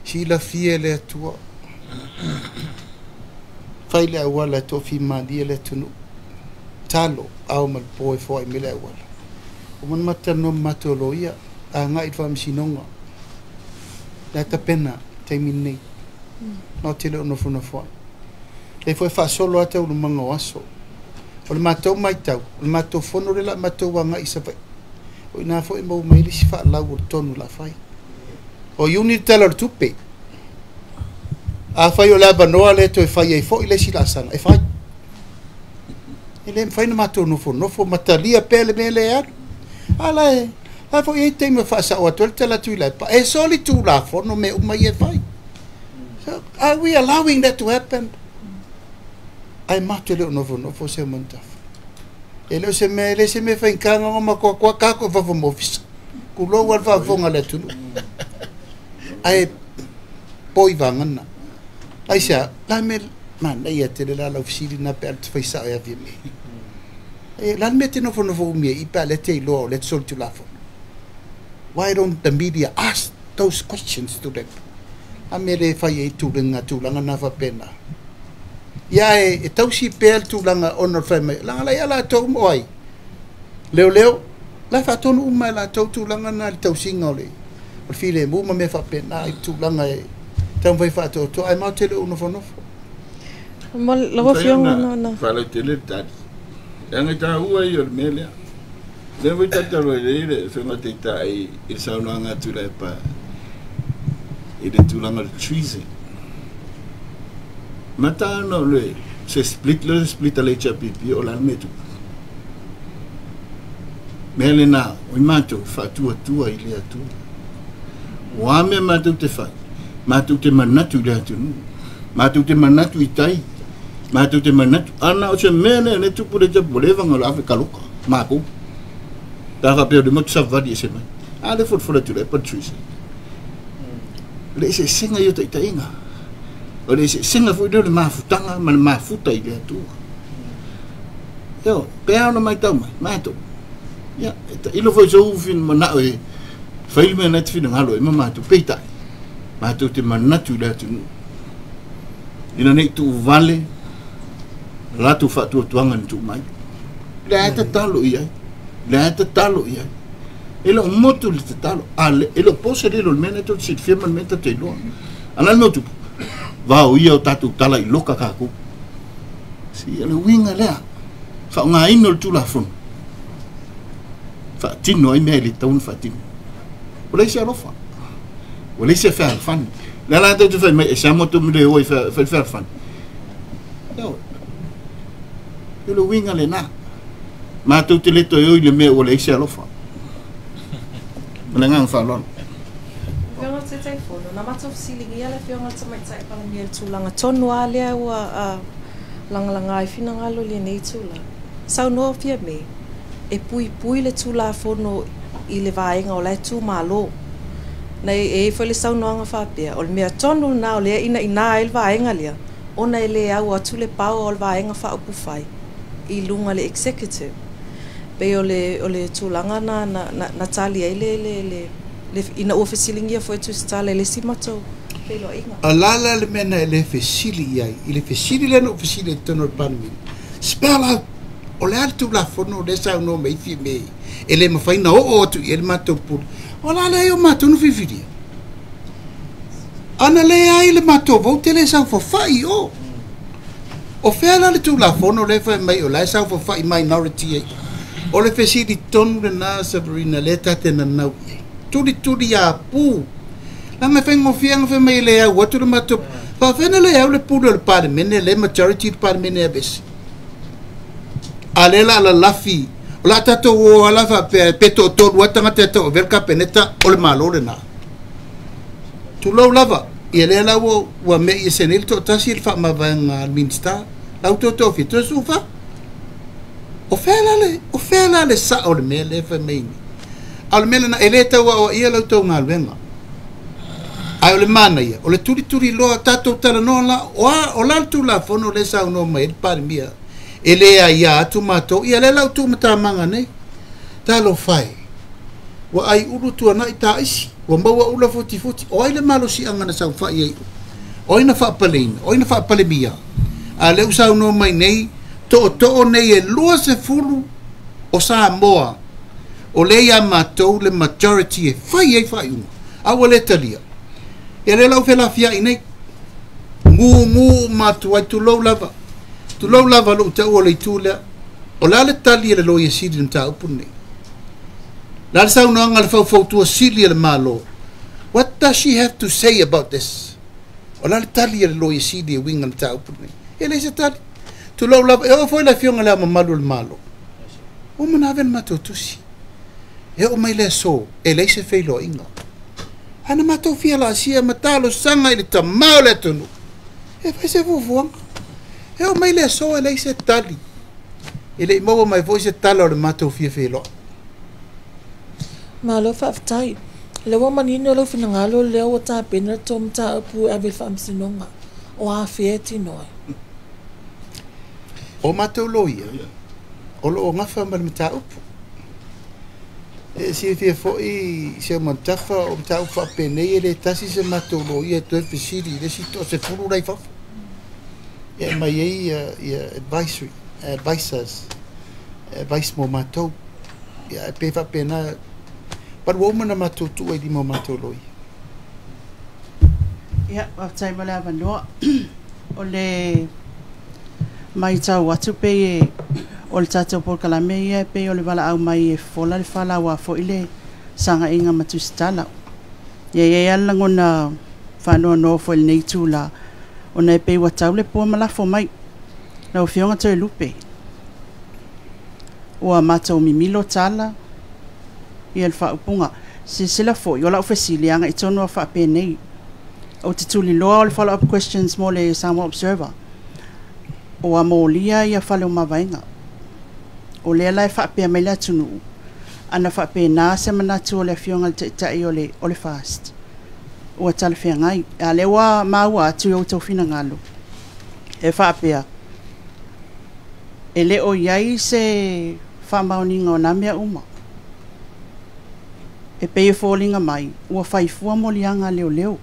Silafia e le Atua. Fai le auala e toafimalie le atunuu. Talo, ao ma le po e foai mai le auala. Ua uma ona matou talanoa ma matou loia, agai i le faamasinoga. La e tapena i le taimi lenei. Matou te le o nofonofo ai. Lea foi e faasolo lava taualumaga o aso. O le matou matau, o le matou fono lea o le a matou agai i Savaii. O i ina foi e maua mai ai le isi faalau o le tonu o le a fai. O Iuni le Tala o le Tupe. Afai o le avanoa lea e toe fai ai foi le isi laasaga, e fai. E le mafai ona matou nofonofo ma talia pea le mea lea e alu. Ala e la foi e taimi e faasao atu ai le tala atu i Laepa e soli tulafono mea uma ia e fai. So are we allowing that to happen? Ae matou e le o nofonofo se manutafa. E le o se mea, e le se mea faigata ona makoakoa kako i fafo ma ofisa. Tulou lava le faafofoga a le atunuu. Ae poi vagana. Aisea, la mea manaia tele la lau fesili na pe a te fai sao e avia me. E la le mea te nofonofo umi ai i pe a lea te iloa o lea te solitulafono. Why don't the media ask those questions to them? A mea le fai ai tulaga tulaga na faapena. Ia e tausi pea le tulaga ona o le fai mai, leaga la ia latou mo ai. Leoleo, la e faatonu uma e latou tulaga na i le tausiga o le filemu ma mea faapena i tulaga e taumafai faatoatoa ae matou te le o nofonofo. Lau Afioga na. Faalautele le tali. Leaga e taua ia o le mea lea. Lea foi tatalo ai nei le Afioga Taitai i le saunoaga a Tuilaepa i le tulaga o le treason. Mata ona o le se split lea o le split a le HRPP o le a le mea e tupu. Mea lena, o i matou faatuatua i le Atua. Ua a mea matou te fai, matou te manatu i le atunuu, matou te manatu i tai, matou te manatu, ana o se mea lea le tupu le tapu, ua leva ona ave kaloka, matou. Ta faapea o le motu savali e se mai. A le folafola atu le Patricia. Le eseesega ia o taitaiga. O le eseesega foi lea o le mafutaga ma le mafuta i le Atua. Io, pe a ona matau mai, matou. Ia, e tailo foi sou manao e fai le mea na te finagalo e ma matou. Peitai, matou te manatu i le atunuu. Ina nei tuuvale latou faatuatuaga na tuu mai. Le a tatalo i ai. Le a tatalo i ai. E le o motu le tatalo. A le, e le o pose lilo le mea na tou te silafia ma le mea tatou te iloa. A o le a le mea o tupu? Vao ia o tatou tala i loka kākou. Si, o le uiga lea. Faaaogaina o le Tulafono. Faatino ai mea e le tatau ona faatino. Ua leai se alofa. Ua leai se fealofani. Le ala tou te fai mai, e se amo tou le o i fai le fealofani. Ioe. O le uiga lena. Matou te le toe o i le mea ua leai se alofa. Ma le agaga faaaloalo. Afioga i le Taitaifono, na matou fesiligia le Afioga i le Tamaitai Palemia i le tulaga tonu lava lea ua lagalaga ai finagalo i lenei itula. Saunoa Fiame e puipui le Tulafono i le vaega o la e tumalo. Na e i ai foi le saunoaga faapea, o le mea tonu lena o lea e inaina ai le vaega lea, ona e le au atu le power o le vaega faaupufai i luga le executive. Pei o le o le tulaga na na na tali ai le le le le ina ua fesiligia foi e Tusitala i le isi matou feiloaiga. O la la le mea na e le fesili i ai, i le fesili lea na ou fesili ai i totonu o le Palemene, spell out, o le a le Tulafono lea e saunoa mai ai Fiame e le mafai ona oo atu i ai le matou pule? O la leai o matou na filifilia. Ana leai le matou vote le saofafai i o. O fea la le Tulafono lea e fai mai o la e saofafai minority ai? O le fesili tonu lena Sabrina lea ta te nanau i ai. Tulituli a pu. Leaga e faigofie ona fai mai e le au atu le matou. Faafefea ona le au le pule o le Palemene lea e majority le Palemene e aveese. A lea o le a lalafi, o le a tatou o lava la faapea pe toatolu lava tagata e tauavea le Kapeneta o le Malo lena. Tulou lava, ia lea la ua ua me'i ese nei le toatasi i le faamavaega a le Minisita, la ua toe tofia, toe 14. O fea la le, o fea la le sao o le mea lea e fai mai nei? A o le mea lena, e le tau aoaia la outou galuega. Ae o le manaia, o le tulituliloa, tatou talanoa la, o a, o la le Tulafono lea e saunoa mai ai le Palemia, e le aia atu matou, ia lea la ua tuumatamaga nei. Talofa e, ua ai ulu tuanai taisi, ua maua ula futifuti, o ai le malosiaga na saofai ai o ai na faapaleina, o ai na faapalemia? A lea ua saunoa mai nei, tootoo nei e 20 o Samoa, o lea ia matou le majority e fai ai faaiuga, a ua le talia. Ia lea la ua felafiai nei, gugu uma atu ai, tulou lava, tulou lava lou taua o le itu lea. O le a le tali a le Loia Sili i le mataupu lenei? O le a le saunoaga a le faufautua sili a le Malo? What does she have to say about this? O le a le tali a le Loia Sili e uiga i le mataupu lenei? E leai se tali. Tulou lava, e oo foi le Afioga i Le Ao Mamalu o le Malo, ua uma ona ave le matou tusi. E oo mai le aso, e leai se feiloaiga. Ae na matou fia laasia ma talosaga i le Tamā o le atunuu e fai se fuafuaga. E oo mai le aso e leai se tali. E le i maua mai foi se tala o le matou fia feiloai. Malo faafetai. O lea ua manino lou finagalo lea ua tapena le tou mataupu e ave i le Faamasinoga. O afea e tino ai? O matou loia, o lo o gafa ma le mataupu. E silafia foi Seumanutafa, o mataupu faapenei e le tasi se matou loia e toe fesili i le isi toasefulu la i fafo e aumai ai advisory, advisors, advice mo matou. Ia, e pei faapena, but ua uma ona matou tuu i lima o matou loia. Ia, faafetai mo le avanoa. O le matau atu pei e o le tatou polokalame ia e pei o le valaau mai e fofola le fala aua foi le sagaiga ma tusitala. Ia, e i ai lava le lagona faanoanoa foi i lenei itula, ona e pei ua tau le pua ma lafo mai. Lau Afioga Toelupe, ua matou mimilo tala ia le faaupuga. Silasila foi, o lau fesili e agai tonu lava faapenei. Ou te tuliloa o le follow up questions mo le Samoa Observer. Ua molia ia fale o mavaega. O lea la e faapea mai le atunuu, ana faapena se manatu o le Afioga i le Taitai o le FAST, ua talafeagai. A o lea ua maua atu i o outou finagalo, e faapea, e le o i ai se faamaoniga o na mea uma. E pei e foliga mai, ua fai fua moliaga a leoleo.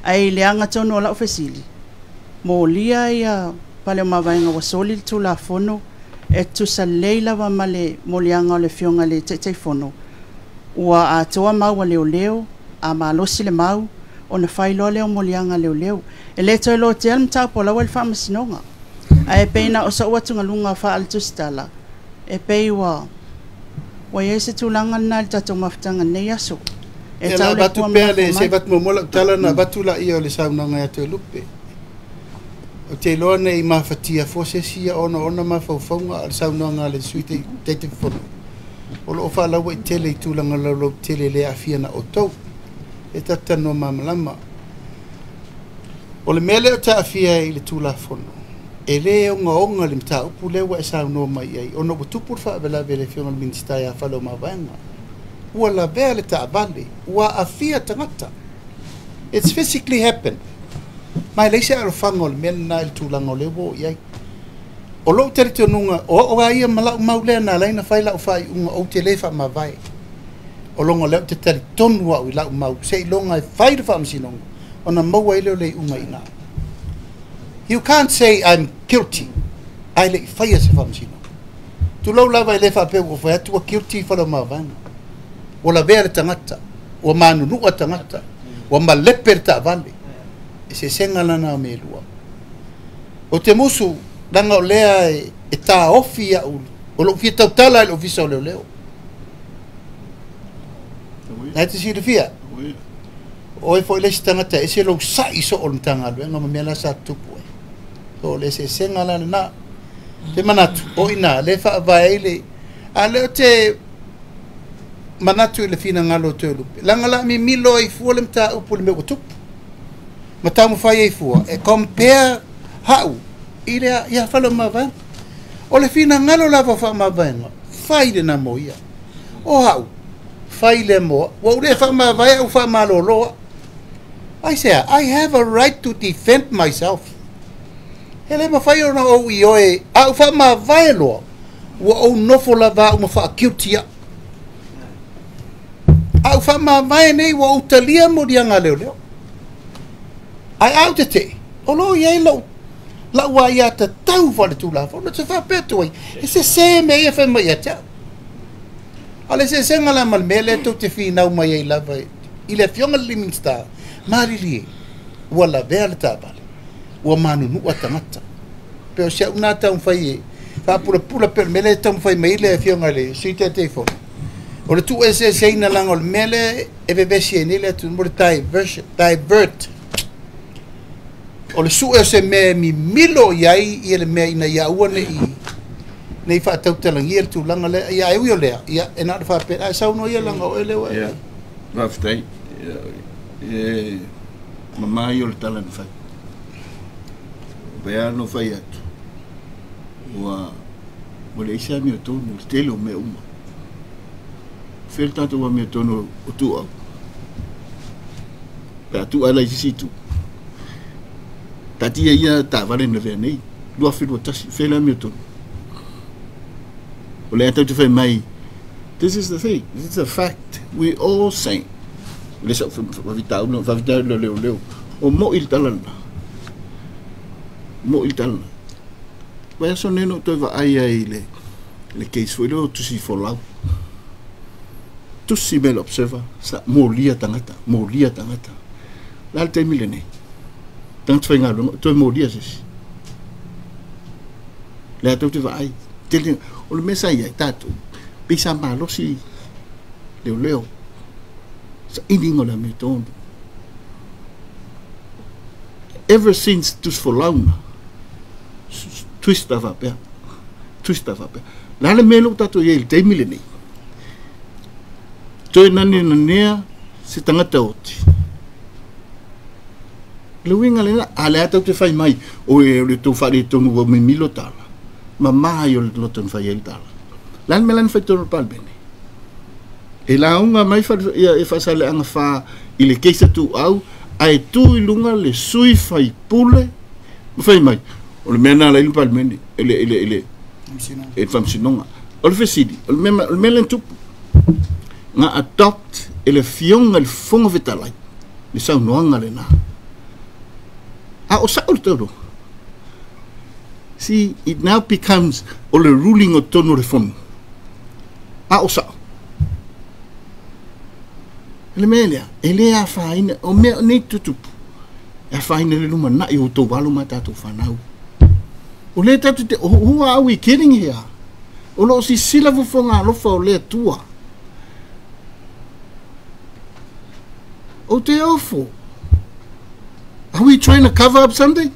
Ae i le aga tonu o lau fesili, molia ia fale o mavaega ua soli le Tulafono e tutusa lelei lava ma le moliaga o le Afioga i le Taitaifono, ua atoa mau a leoleo, a malosi le mau, ona fai loa lea o moliaga a leoleo. E le toe lotea le mataupu o la ua i le Faamasinoga. Ae pei na o sou atugaluga faale-tusitala, e pei ua i ai se tulaga lena i le tatou mafutaga i lenei aso. E Ia, tau la le avatu pua ma pea lafo le se mai. avatu muamua lau tala ona avatu laia o le saunoaga ia Toelupe. Ou te iloa ne i mafatia fua se isi ia ona o ona mafaufauga a o le saunoaga a le Sui Taitaifono o lo o faalauaitele i tulaga laulautele e le aafia na outou. E tatou talanoa malamalama. O le mea lea ou te aafia ai i le Tulafono, e le ogaoga le mataupu lea ua e saunoa mai ai, ona ua tupu le faalavelave i le Afioga i le Minisita ia Faleomavaega. Ua lavea le taavale, ua aafia tagata. It's physically happened. Ma e leai se alofaga o le mea lena i le tulaga o lea ua oo i ai. O lou talitonuga, o au lava ia ma lau mau lea na ala ai ona fai lau faaiuga ou te le faamavae. O loga o lea ou te talitonu au i lau mau, seiloga e fai le faamasinoga, ona maua ai lea o le iuga i ina. You can't say I'm guilty, ae le i faia se faamasinoga. Tulou lava e le faapea ua fai atu ua guilty Faleomavaega. Ua lavea le tagata, ua manunua tagata, ua malepe le taavale. E sesega lana o mea e lua. Ou te musu, leaga o lea e taofi au, o lou fia tautala i le Ofisa o Leoleo. Na e te silafia, o oe foi le isi tagata e ese lou sai soo o le Matagaluega ma mea la sa tutupu ai. So, o le eseesega la lena. Te manatu, o ina, le faavae ai le... A lea ou te manatu i le finagalo o Toelupe. Leaga la mimilo ai fua le mataupu i le mea ua tupu. Ma taumafai ai fua, e compare hau i le ia Faleomavaega. O le finagalo lava o faamavaega, fai lena mo ia. O hau, fai lea mo ua ou le faamavae au faamalolo. I say, I have a right to defend myself. E le mafai ona ou i oe, a ou faamavae loa, ua ou nofo lava au ma faakiuti au. A ou faamavae nei ua ou talia moliaga a leoleo. Ae a ou tetee, o lo o i ai lou lau aia tatau faale-tulafono, te faapea atu ai, e sese mea ia e fai mai ia te au. A o le eseesega la ma le mea lea tou te finau mai ai lava i le Afioga i le Minisita, malilie, ua lavea le taavale, ua manunua tagata. Pe o si au nā taumafai e faapulapula pei o le mea lea e taumafai mai ai le Afioga i le Sui Taitaifono. O le tuueseeseina leaga o le mea lea e vevesi ai nei le atunuu mo le diversion, divert. O le sue o se mea e mimilo i ai ia le mea ina ia aua ne i Nei faatautalagia le tulaga lea ia e ui o lea ia e na o le faapea ae saunoa ia laga o oe lea ua Ia, faafetai. E mamā ia o le tala na fai. Pei lava ona fai atu, ua ua leai se amiotonu i le tele o mea uma. O fea le tatou amiotonu o tuuau? Pe a tuu ae la i se isi itu. Taatia ia taavale na lavea nei, 2021, fea le amiotonu? O lea tatou te fai mai, this is the thing, this is a fact, we all saying, le sa faafitauli, faafitauli o leoleo, o mo'i le tala lena. Mo'i le tala lena. Vaiaso nei na ou toe vaai ai i le case foi lea o Tusi Folau. Tusi mai le Observer, sa molia tagata, molia tagata. O le a le taimi lenei? Tagata faigaluega, toe molia se isi. Lea tou te vaai. Tele, o le mea sa i ai tatou, pei sa malosi leoleo. Sailiga o le amiotonu. Ever since Tusi Folau na, twist a faapea, twist a faapea. O le a le mea lea ua tatou i ai i le taimi lenei? Toe nanenanea se tagata oti. Le uiga lena, a lea tou te fai mai, o e o le tou faaletonu ua mimilo tala, mamā ai o le loto na fai ai le tala. Le a le mea la na fai tonu le Palemene? E lauga mai ia e Faasaleleaga 4 i le keisa tuuau, ae tu i luga le sui faipule ma fai mai, o le mea na ala ai le Palemene, i le, i le, i le, i le Faamasinoga. O le fesili, o le mea, o le mea lea na tupu, na adopt e le Afioga i le Fofoga Fetalai le saunoaga lena. A o sao le tauloa. See, it now becomes o le ruling o totonu o le Fono. A o sao. Le mea lea, e le afaina, o mea nei tutupu, e afaina le lumanai o outou alo ma tatou fanau. O lea tatou te, who are we kidding here? O lo o sisila fofoga alofa o le Atua. Ou te ofo. Are we trying to cover up something?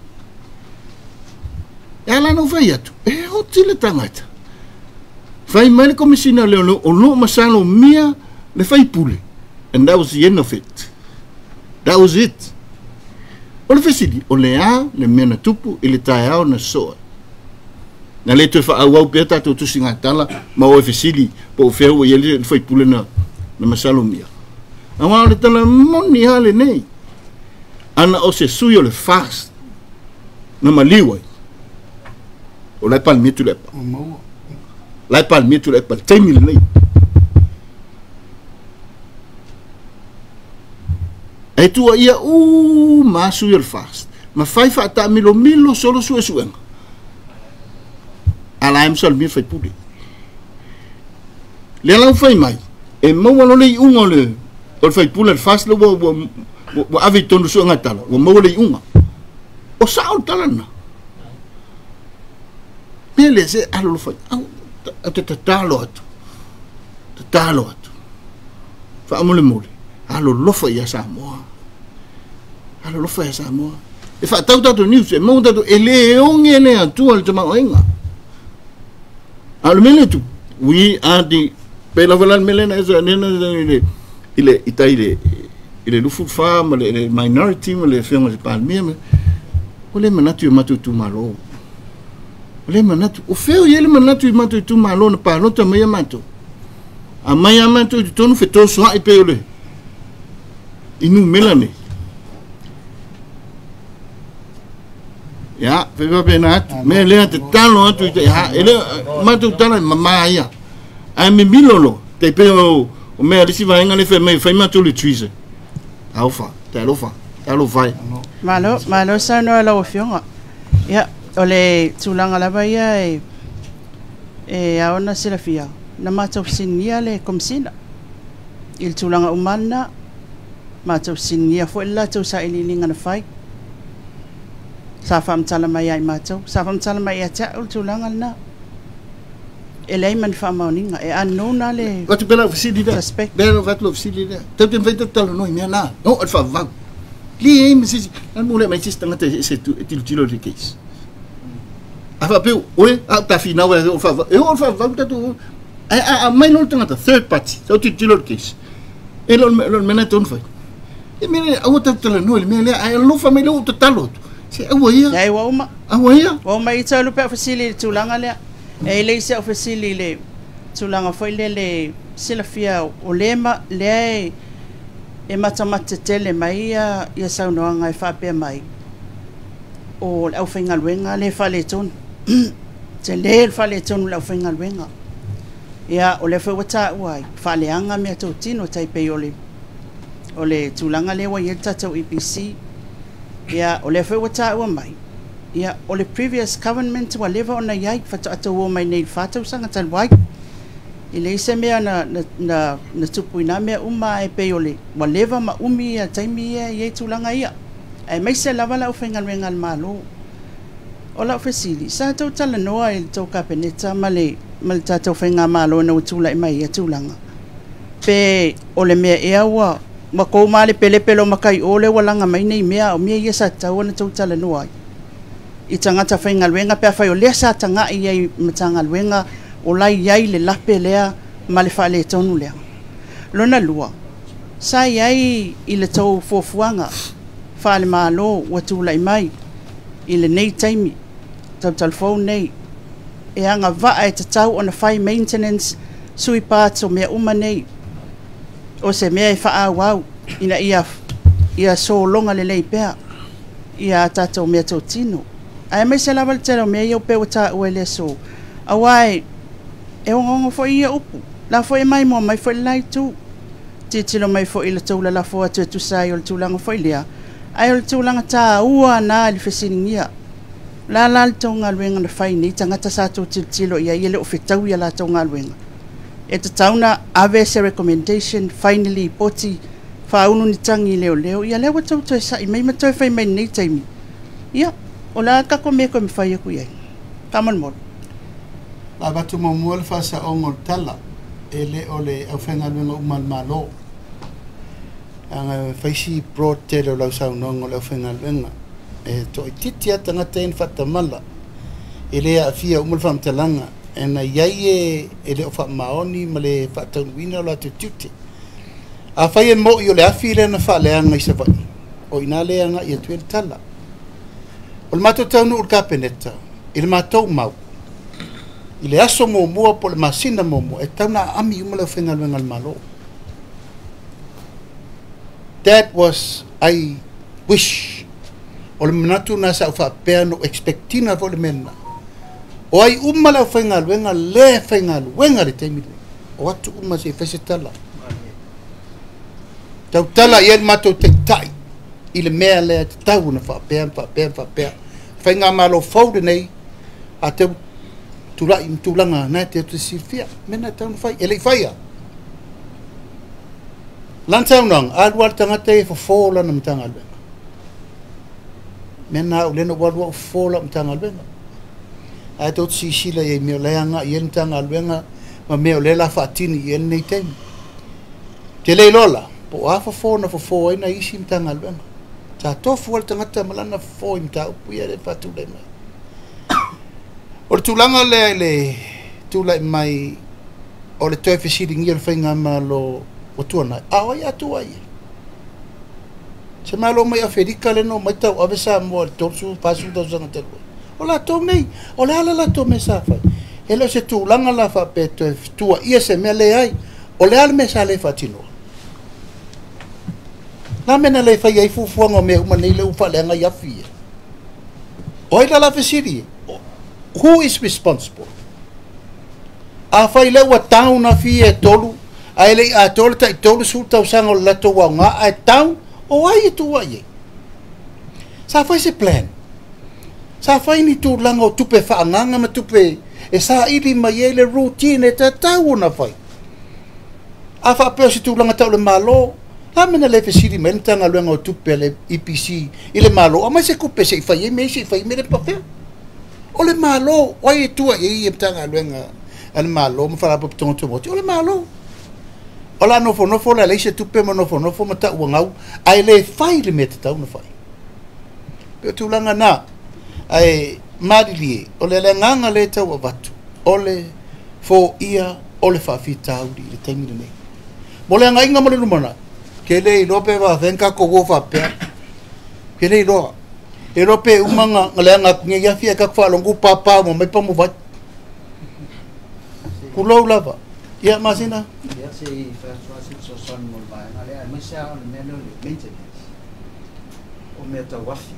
E ala na fai atu, e oti le tagata. Fai mai le komisina leo o lo masalo mia le faipule. And that was the end of it. That was it. O le fesili, o le a le mea na tupu i le taeao na soa. Na le toe faaauau pea tatou tusigatala ma o e fesili po o fea ua i ai le faipule na masalomia. Aua o le tala moni lava lenei, ana o se sui o le FAST na maliu ai, o la e Palemia Tuilaepa. La e Palemia Tuilaepa i le taimi lenei. E tuuaia uma lava sui o le FAST ma fai faataamilomilo solo suesuega a la e masalomia le faipule. Lea la ua fai mai, e maua loa le iuga o le o le faipule a le FAST lea ua, ua, ua ave i totonu o suega tala, ua maua le iuga. O sao le tala lena. Mea lea se alolofa, au, au te tatalo atu, tatalo atu, faamolemole, alolofa ia Samoa. Alolofa ia Samoa. E faatau tatou news, e maua tatou, e le oge le Atua le tamaoaiga. A o le mea lea e tupu, we are the, pei lava la le mea lea na e i le i tai i le 24 ma le minority ma le afioga i le Palemia ma, ua le manatu i o matou itumalo. Ua le manatu. O fea o i ai le manatu i matou itumalo na palota mai a matou? Aumai a matou i totonu fetosoa'i pei o le i numera nei. Ia, fai faapena atu. Mea lea tatalo atu i te, ha, e le, matou tala e mamā ia. Ae mimilo loa, tai pei o, o mea a le isi vaega lea fai mai, fai matou le treason. Talofa, talofa, talofa e. Malo, malo saunoa i lau Afioga. Ia, o le tulaga lava ia e, e ao ona silafia, na matou fesiligia le Komesina i le tulaga uma lena, matou fesiligia foi le latou sailiiliga na fai. Sa faamatala mai ia i matou, sa faamatala mai ia te au le tulaga lena. E leai ma ni faamaoniga, e unknown lava le Avatu pea lau fesili lea. suspect. Lea avatu lau fesili lea. Tatou te mafai tatou talanoa i mea na. Oo i le faavavau. Leai ma se isi, na mule mai se isi tagata e ese e tilotilo i le case. A faapea, oe, a ou tafinau e o le faavavau, e oo le faavavau tatou, ae a aumai loa le tagata, third party, sau tilotilo i le case, e le o le mea lena e tatau ona fai. E mea lea, aua tatou te talanoa i le mea lea, ae alofa mai lea ua ou tatalo atu, se aua ia. Leai, ua uma. Aua ia. Ua uma i tolu pe au fesili i le tulaga lea. E leai se au fesili i le tulaga foi lele silafia o lea lea e matamata tele mai ia saunoaga e faapea mai o le aufaigaluega lea e faaletonu. Tele le faaletonu o le aufaigaluega. Ia, o lea foi ua taua ai, faaleaga mea totino tai pei o le tulaga lea ua i ai le tatou EPC. Ia, o lea foi ua taua mai, ia, o le previous government ua leva ona i ai, faatoa tau mai nei i le 4 tausaga talu ai. E leai se mea na tupu i nā mea uma e pei o le ua leva ma umi ia taimi ia i ai tulaga ia. Aemaise lava le aufaigaluega a le Malo. O lau fesili, sa tou talanoa i le tou Kapeneta ma le tatou faigamalo ina ua tulai mai ia tulaga, pe o le mea ea ua tou malepelepe loa matai o lea ua laga mai nei mea, o mea ia sa tatau ona tou talanoa ai i tagata faigaluega, pe afai o lea sa tagai ai i Matagaluega o la i ai le lape lea ma le faaletonu lea. Lona lua, sa i ai i le tou fuafuaga faale-Malo ua tulai mai i lenei taimi tautalofou nei, e agavaa e tatau ona fai maintenance sui parts o mea uma nei, o se mea e faaauau ina ia sologa lelei pea ia tatou mea totino. Aemaise lava le tele o mea ia pei ua taua i le aso, aua e ogaoga foi ia upu, la foi e maimoa mai foi le la itu, tilotilo mai foi i le tou lalafo atu e tusa ai o le tulaga foi lea, ae o le tulaga taua na i le fesiligia. La la le tou galuega na fai nei tagata sa tou tilotilo i ai e le o fetaui ia latou galuega. E tatau na ave se recommendation, finally poti, faaulu ni tagi leoleo, ia lea ua tou toe sa'i mai ma toe fai mai nei taimi. Ia, o le a tatou mea toe mafai atu i ai. Faamolemole. Avatu muamua le faasaoga o le tala, e le o le aufaigaluega uma a le Malo. Aga faisi broad tele o lau saunoaga o le aufaigaluega. E toaitiiti lava tagata ia na faatamala. E le aafia uma le faamatalaga. E na i ai e le o faamaoni ma le faataunuuina o latou tiute. Afai e moi o le afi lea na faaleaga i Savaii, o ina lea agai atu ai le tala. O le matou taunuu i le Kapeneta, i le matou mau, i le aso muamua po o le masina muamua, e tatau ona aami uma le aufaigaluega a le Malo. That was, I wish, o le manatu na sa ou faapea na ou expectina foi le mea lena. O ai uma le aufaigaluega le faigaluega le taimi lenei. O atu uma se i fai se tala. Tautala i ai le matou taitai i le mea lea e tatau ona faapea, faapea, faapea. Faigamalo fou lenei, a tau tulai ma tulaga na e te silafia. Mea na e tatau ona fai. E le i faia. Lana saunoaga, alu lava le tagata e fofo lana Matagaluega. Mea na au lena ua alu au fofo lau Matagaluega. Ae tou te silasila i ai mea o la e agai i ai le Matagaluega ma mea o lea la faatini i ai lenei taimi. Te le iloa la, po o a fofo na fofo ai nai isi Matagaluega. Sa tofu le tagata ma lana fofo i mataupu ia le faatulai mai. O le tulaga lea i le tulai mai o le toe fesiligia o le faigamalo ua tuanai, a o ai atua i ai? Se malo mai Aferika le no mai tau ave Samoa i le 30, 40 tausaga talu ai. O latou nei, o le ala latou mea sa fai. E le o se tulaga la faapea toe tuuaia se mea leai. O le a le mea sa le faatinoa? La mea na le fai ai fuafuaga o mea uma nei le ua faaleaga i afi ia. O ai la la fesili? Who is responsible? A fai lea ua down afi ia e tolu, ae le i atoa le tai 30 tausaga o le latou aoga, ae down, o ai e tuuai ai? Sa fai se plan. Sa fai ni tulaga o tupe faaagaga ma tupe e saili mai ai le routine e tatau ona fai. A faapea o se tulaga tau le Malo, la mea na le fesili mai le Matagaluega o Tupe a le EPC i le Malo, aumai se tupe se i fai ai mea se i fai ai mea le faapea. O le Malo, o ai e tua i ai ia Matagaluega a le Malo ma Faalapotopotoga Tumaoti, o le Malo. O la nofonofo le leai se tupe ma nofonofo ma tauagau, ae le fai le mea tatau ona fai. Pe o tulaga na, ae Malilie, o le agaga lea e tau avatu, o le foia o le faafitauli i le taimi lenei. Mo le agaiga ma le lumanai, ke le iloa pe faafea tatou o faapea. Ke le iloa. E iloa pe uma na leaga atu nei afi ae tatou faalogo papa uma mai pamuvai. Tulou lava. Ia, Masina. Ia, se i fai atu lava se fesoasoani mo le vaega lea, aemaise lava o le mea lea o le maintenance o mea tau afi.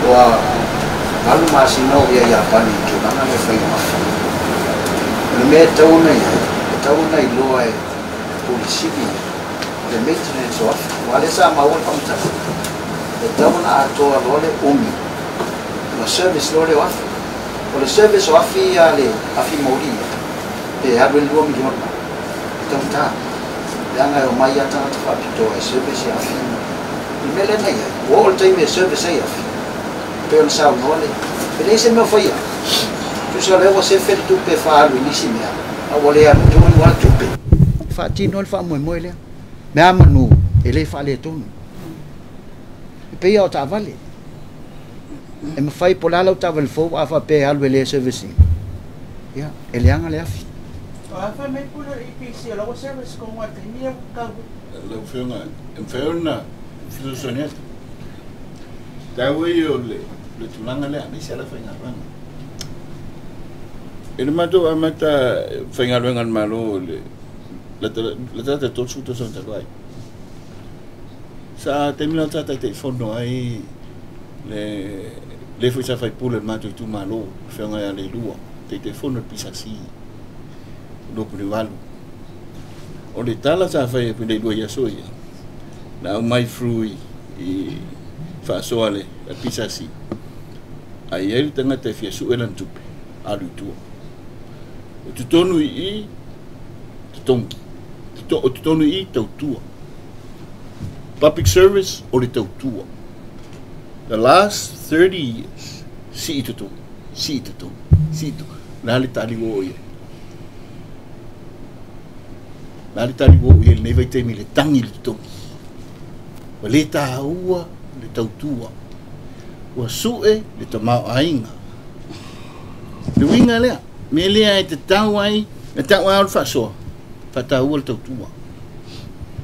Ua 8 masina o ia Iapani i le tulaga lea o le faiga o afi. O le mea e tatau ona i ai, e tatau ona iloa e le Pule Sili ia le maintenance o afi. Aua o lea sa maua le faamatalaga, e tatau ona atoa loa le umi ona service loa lea o afi. O le service o afi a le afi moli ia, pe alu ai le $2 miliona, e taugata. Leaga e omai lava tagata faapitoa e service afi. O le mea lea na i ai, ua oo le taimi e service ai afi, pei ona saunoa le, e leai se mea o faia. Tusa o lea ua sefe le tupe e faaalu i nisi mea, a ua le alu tonu lava le tupe. E faatino ai le faamoemoe lea. Mea manu e le faaletonu. E pei lava o taavale. E mafai po o le a lau taavale fou a faapea e alu e le service ina, ia, e leaga le afi. O a fai mai pule o le EPC o la ua service ko ngā taimi e kau. Lau Afioga, e mafai ona fesoasoani atu. Taua ia o le tulaga lea, aemaise lava le faigaluega. I le matou amata faigaluega a le Malo i le latalata 30 tausaga talu ai, sa taimi la sa Taitaifono ai le foi sa faipule o le matou itumalo, le Afioga ia Leilua, Taitaifono o le PSC 2008. O le tala sa fai e Leilua i aso ia, na aumai through i faasoa le PSC, a i ai le tagata e fia sue lana tupe, alu i tua. O totonu i totogi, o totonu i tautua. Public service o le tautua. The last 30 years, sii totogi, sii totogi, sii totogi. Le a le tali ua oo i ai? Le a le tali ua oo i ai lenei vaitaimi i le tagi i le totogi? Ua le taua le tautua. Ua sue le tamaoaiga. Le uiga lea, mea lea e tatau ai, e tau ai o le faasoa, faataua le tautua.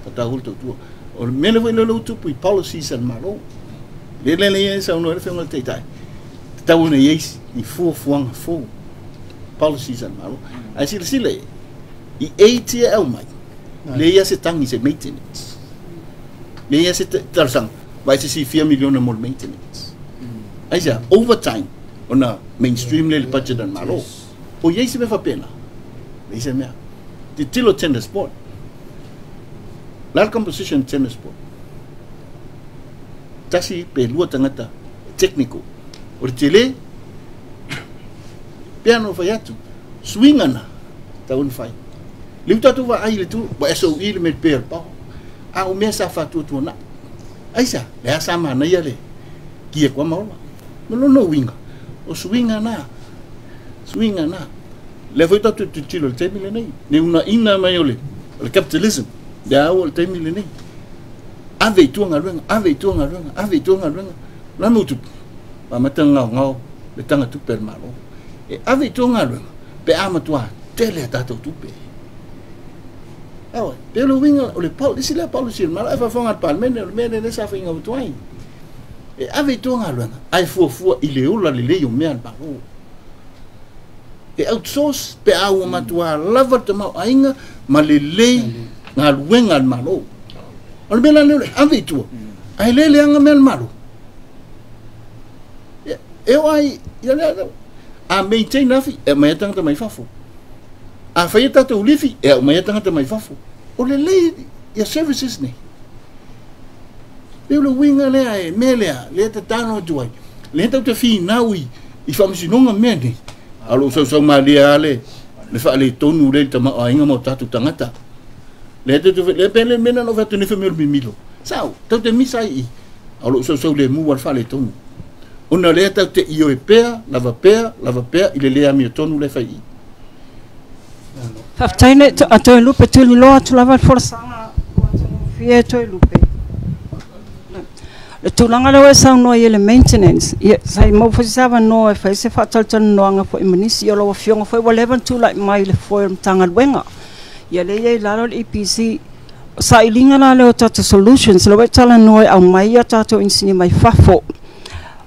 Faataua le tautua. O le mea lea foi lea ua tupu i policies a le Malo. Le lea lea e saunoa ai le Afioga i le Taitai, tatau ona i ai ni fuafuaga fou, policies a le Malo. Ae silasila i ai, i aids ia e aumai, leai lava se tagi se maintenance. Leai lava se talosaga, vaai se sifia miliona mo le maintenance. Aisea, overtime, ona mainstream lea i le budget a le Malo. O i ai se mea faapena? Leai se mea. Tilotilo tender sport. La le composition tender sport. Tasi pe lua tagata technical. O le tele, pea no fai atu, suiga na, tau ona fai. Le ua tatou vaai i le tu, ua SOE le mea pea o le power. A o mea sa faatuatuanai. Aisea, lea sa manaia le kia kua maola. Ma lona uiga, o suiga na, suiga na. Lea foi tatou te tilotilo i le taimi lenei, le uunaina mai o le capitalism, lea ua o le taimi lenei. Ave i tua galuega, ave i tua galuega, ave i tua galuega. O le a le mea ua tupu? Ua amata ona gaogao le taga tupe a le Malo. E ave i tua galuega pe a matua tele a tatou tupe. Aua, pe o le uiga o le policy lea, policy a le Malo, ae faafofoga a le Palemene, o le mea lea sa faiga atu ai. E ave i tua galuega, ae fuafua i le ola lelei o mea a le Malo. E outsource pe a ua matua lava le tamaoaiga ma lelei galuega a le Malo. O le mea la lea o le ave i tua, ae le leaga mea a le Malo. E oo ai, ia lea, a maintain afi, e aumai ai tagata mai fafo. A fai e tatou lifi, e aumai ai tagata mai fafo. O lelei ia services nei. Pei o le uiga lea e mea lea, lea tatalo atu ai. Lea tau te finau i faamasinoga mea nei. A o lou sausau malie lava le faaletonu lea i le tamaoaiga ma o tatou tagata. Lea tau te, lea pe le mea na fai atu nei fai mai o le mimilo. Sao, tau te misa ai i. A o lou sausau lemu lava le faaletonu. Ona lea tau te ioe pea, lava pea, lava pea i le le amiotonu lea fai i. Faafetai le a Toelupe tuliloa atu lava le folasaga ua atagofie Toelupe. Le tulaga lea ua e saunoa ai i le maintenance, ia sa i maua foi se avanoa e fai ai se faatalatalanoaga foi ma nisi o lau Afioga foi ua leva ona tulai mai i le foe o le Matagaluega. Ia lea e i ai i lalo le EPC. O sailiga la lea o tatou solutions, lea ua e talanoa e aumai a tatou inisinia mai fafo.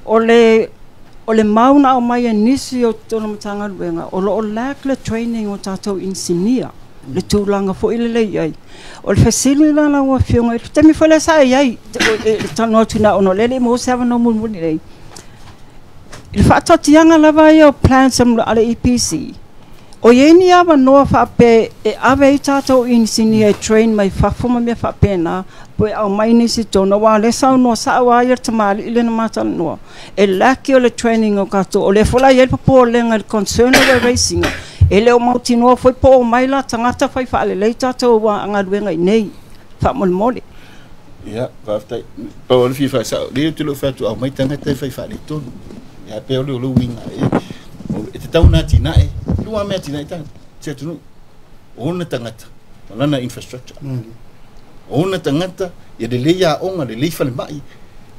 O le o le mau na aumai e nisi o totonu o Matagaluega, o lo o lack le training o tatou inisinia, le tulaga foi lele i ai. O le fesili la lau Afioga i le taimi foi lea sa e i ai, e talanoa atu i ona o lea e le i maua se avanoa mulimuli nei, i le faataatiaga lava ia o plans a le EPC, o i ai ni avanoa faapea e ave ai tatou inisinia e train mai fafo ma mea faapena, po e aumai nisi i totonu, aua o lea e saunoa sao lava le tamalii lea na ma talanoa, e lack o le training o tatou. O lea foi la e i ai le popolega i le concern lea ua raise ina, e le o mautinoa foi po o omai la tagata fai faalelei tatou galuega i inei, faamolemole. Ia, faafetai. Pau o le fia faasao, lea ou te le o fai atu aumai tagata e fai faaletonu. Ia pei o le uiga e tatau ona atinae, lua mea atinae tagata, se atunuu. O ona tagata, ma lana infrastructure. O ona tagata, ia lelei aoga, lelei falemai,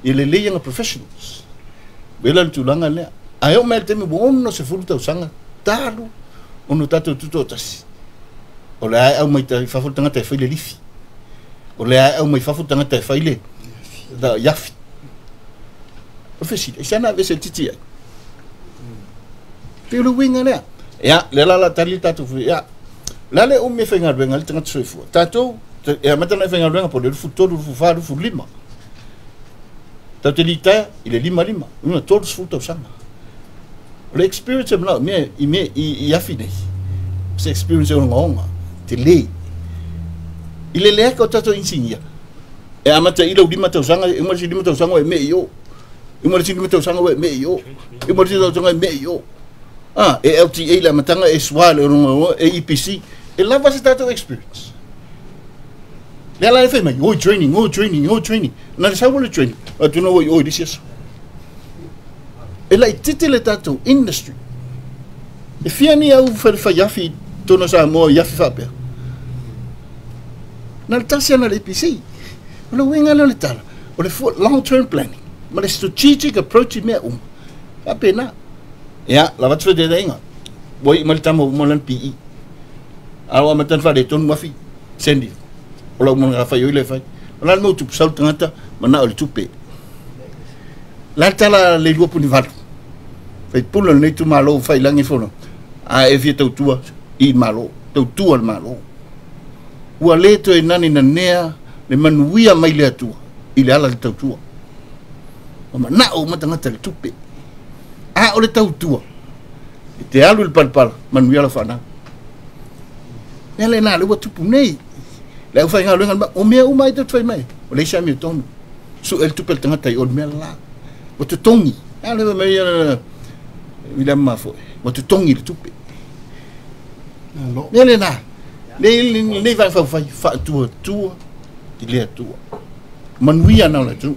ia lelei aga professionals. Wela le tulaga lea. Ae oo mai le taimi ua 60 tausaga talu ona tatou tutoatasi. O le a aumai fafo le tagata e fai le lifi. O le a aumai fafo le tagata e fai le iafi. O fesili, e sana aveese le titi ai. Pei o le uiga lea. Ia, lea la la tali le tatou ia. La le umi e faigaluega le tagata soifua. Tatou, e amata ona e faigaluega po o le 23, 24, 25. Tau te litaea i le 55, una 30 tausaga. O le experience e manao mea i mea i afi nei. Se experience e ogaoga, te le. I le leaka o tatou inisinia, e amata i lau 5 tausaga, e uma le 5 tausaga e mea i o. E uma le 5 tausaga e mea i o. E uma le 5 tausaga e mea i o. Ah, e LTA le amataga, e SWA le ogaoga, e EPC. E lava se tatou experience. Lea la e fai mai, oi training, oi training, oi training. Na le sau le training, atu na oi oi lisi aso. E laitiiti le tatou industry. E fia ni au fai afi tona Samoa i afi faapea. Na le tasi ana le EPC. O le uiga lea o le tala, o le long term planning, ma le strategic approach i mea uma. Faapena. Ia, lava atu fetetaiga. Ua iu mai le tama ua uma lana PE. A ua amata ona faaletonu afi, sendi. O lau fai oi le fai. O la le mau tupu sau le tagata manao i le tupe. La le tala le 28. Fai pula lenei itumalo fai lagi fono. A e fia tautua i malo, tautua le malo. Ua le toe nani nanea le manuia mai le Atua i le ala le tautua. O manao uma tagata le tupe. A o le tautua. I te alu i le palapala, manuia la whanau. Mea le nā, le ua tupu nei. Le au whai o mea uma ai tatu whai mai. O le isa mea tonu. Su e le tupe le tangata i o le mea la. O te tongi. A le mai a William Mafoe. O te tongi le tupe. Mea le nā. Le nei vai whai whaatua tua i lea tua. Manuia nā le tu.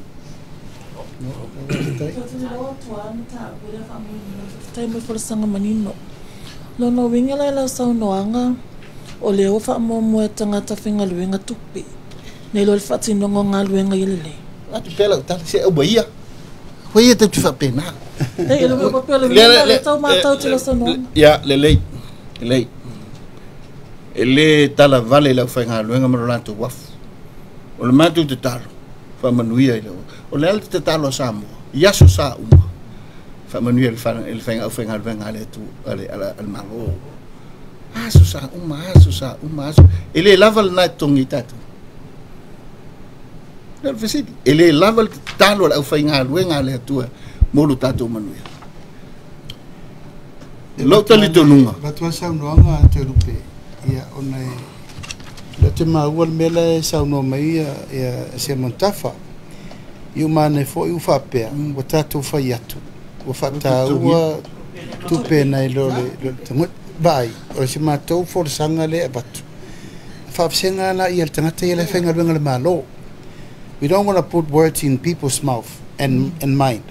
Faafetai mo le folasaga manino. Lona uiga la e lau saunoaga, o lea ua faamuamua e tagata faigaluega tupe nei lo le faatinoga o galuega ia lelei. Atu pea lau tala, se aua ia. Ua ia tau te faapena. E le uiga pea o le uiga le tau matau te lau saunoaga. Ia, lelei, lelei. E le tala vale lau faigaluega ma lo latou afu. O le matou tatalo, faamanuia i lau. O le ala te tatalo a Samoa, i aso sa uma. Faamanuia le faigaluega a le atu, a le Malo. Aso sa uma, aso sa uma, aso. E le lava le nai tongi tatou. Le fesili. E le lava le tatalo a le aufaigaluega a le Atua mo lo tatou manuia. Lou talitonuga. Avatu saunoaga a Toelupe, ia ona e le te maua le mea la e saunoa mai ia Seumanutafa. I umane foi ua faapea, ua tatou fai atu, ua faataua tupe nai lo le tagata. Vaai, o le si matou folasaga lea e avatu. Faafesega la ia le tagata ia le faigaluega le Malo. We don't want to put words in people's mouth and mind.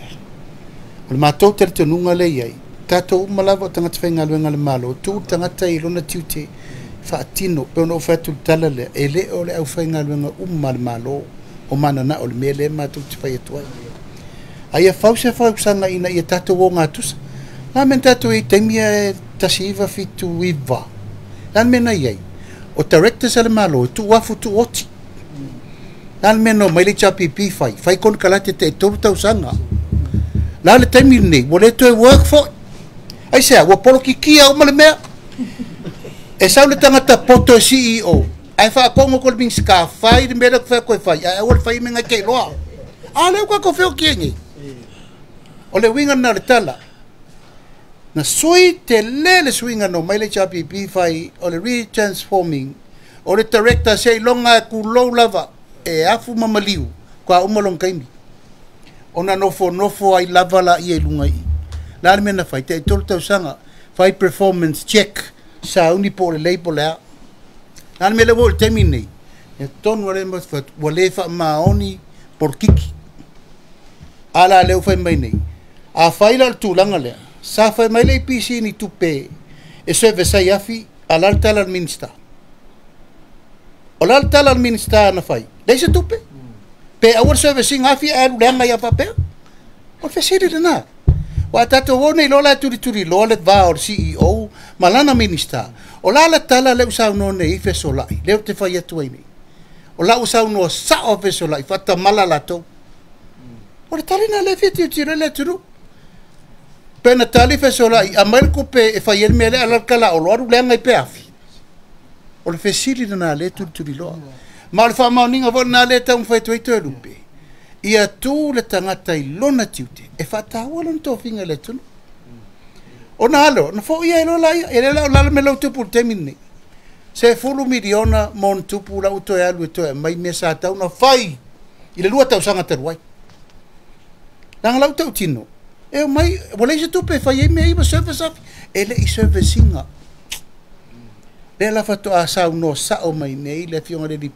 O le matou talitonuga lea i ai, tatou uma lava o tagata faigaluega le Malo, tuu le tagata i lona tiute faatino, pe ona ou fai atu le tala lea, e le o le aufaigaluega uma le Malo. O manana o le mea lea matou te fai atu ai. Aia fau se fausaga ina ia tatou ogatusa. La mea na tatou i ai i taimi e 1979. La le mea na i ai. O directors a le Malo e tuu afu tuu oti. La le mea na omai le HRPP fai, fai konekarate tai 3 tausaga. La le taimi lenei, ua le toe work foi. Aisea, ua polokikia uma le mea. E sau le tagata poto e CEO, ae faakogo ko le Minisita, fai le mea lea fai koe fai, ae aua le fai mea ngai loa. A lea ua tatou feoki ai nei. O le uiga lena o le tala. Na sui tele le suiga na omai le HRPP fai o le retransforming o le director seiloga e kulou lava e afu ma maliu kwa uma lona taimi. Ona nofonofo ai lava laia i luga i i. La le mea na fai, tai 3 tausaga, fai performance check, sauni po o lelei po o le a. La le mea lea ua oo i le taimi lenei, ia tonu lava lea ma fai atu, ua le faamaoni polokiki. A la lea ua fai mai nei, afai la o le tulaga lea, sa fai mai le APC ni tupe e service ai afi, a la le tala a le Minisita. O la le tala a le Minisita na fai, leai se tupe. Pe aua le service ina afi ae alu leaga ia faapea. O le fesili lena. Ua tatou o nei loa la e tulituli loa le va o le CEO ma lana Minisita. O la le tala lea ua saunoa nei i Fesolai, lea ou te fai atu ai nei. O la ua saunoa sao a Fesolai, faatamala latou. O le tali lena lea e fia tilotilo ai le atunuu. Pe na tali Fesolai, aumai le tupe e fai ai le mea lea, a la le tala a Olo, alu leaga ai pe afi. O le fesili lena lea e tulituliloa. Ma o le faamaoniga foi lena lea e taumafai atu ai Toelupe, ia tu le tagata i lona tiute e faataua lona tofiga i le atunuu. Ona alo, na foi ai loa laia, e le la o lalo me lau tupu i le taimi lenei. 10 miliona ma ona tupu la ua toe alu e toe aumai mea sa tau na fai i le 2 tausaga talu ai. Leaga lau tautino, e omai, ua leai se tupe e fai ai mea ia ma service afi, e le i service ina. Lea la faatoa saunoa sao mai nei le afioga i le alii,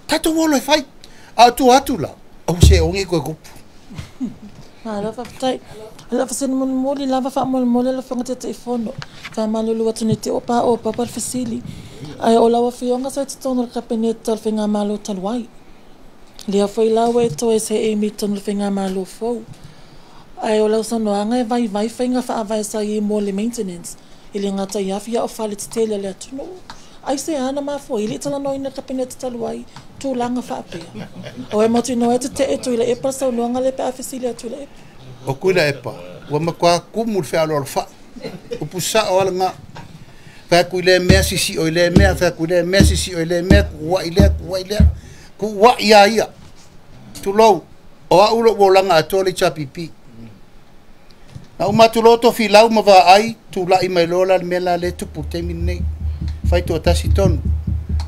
tatou o loa e fai, a o tua atu la, aua se oge koe kupu. Malo faafetai. O lau fesili mulimuli lava faamolemole lau Afioga Taitaifono, faamalulu atu nei te ua paopapa le fesili, ae o lau Afioga sa i totonu o le Kapeneta o le Faigamalo talu ai. Lea foi la ua e toe seei mai totonu o le Faigamalo fou. Ae o lau saunoaga e vaivai faiga faavae sa i ai mo le maintenance e le gata i afi a o fale tetele a le atunuu. Aisea na mafua ai le i talanoaina e le Kapeneta talu ai tulaga faapea? O e mautinoa e tetee Tuilaepa le saunoaga lea pe a fesili atu Tuilaepa. O Tuilaepa, ua matua kumu le fealoalofai. Upu sao lava lena. Fai atu i lea mea, sisio i lea mea, fai atu i lea mea, sisio i lea mea, tuuai lea, tuuai lea. Tuuai a ia. Tulou, o au lou olaga atoa le HRPP. Na uma atu loa Tofilau ma vaai, tulai mai loa la le mea la lea e tupu i le taimi lenei. Fai toatasi tonu,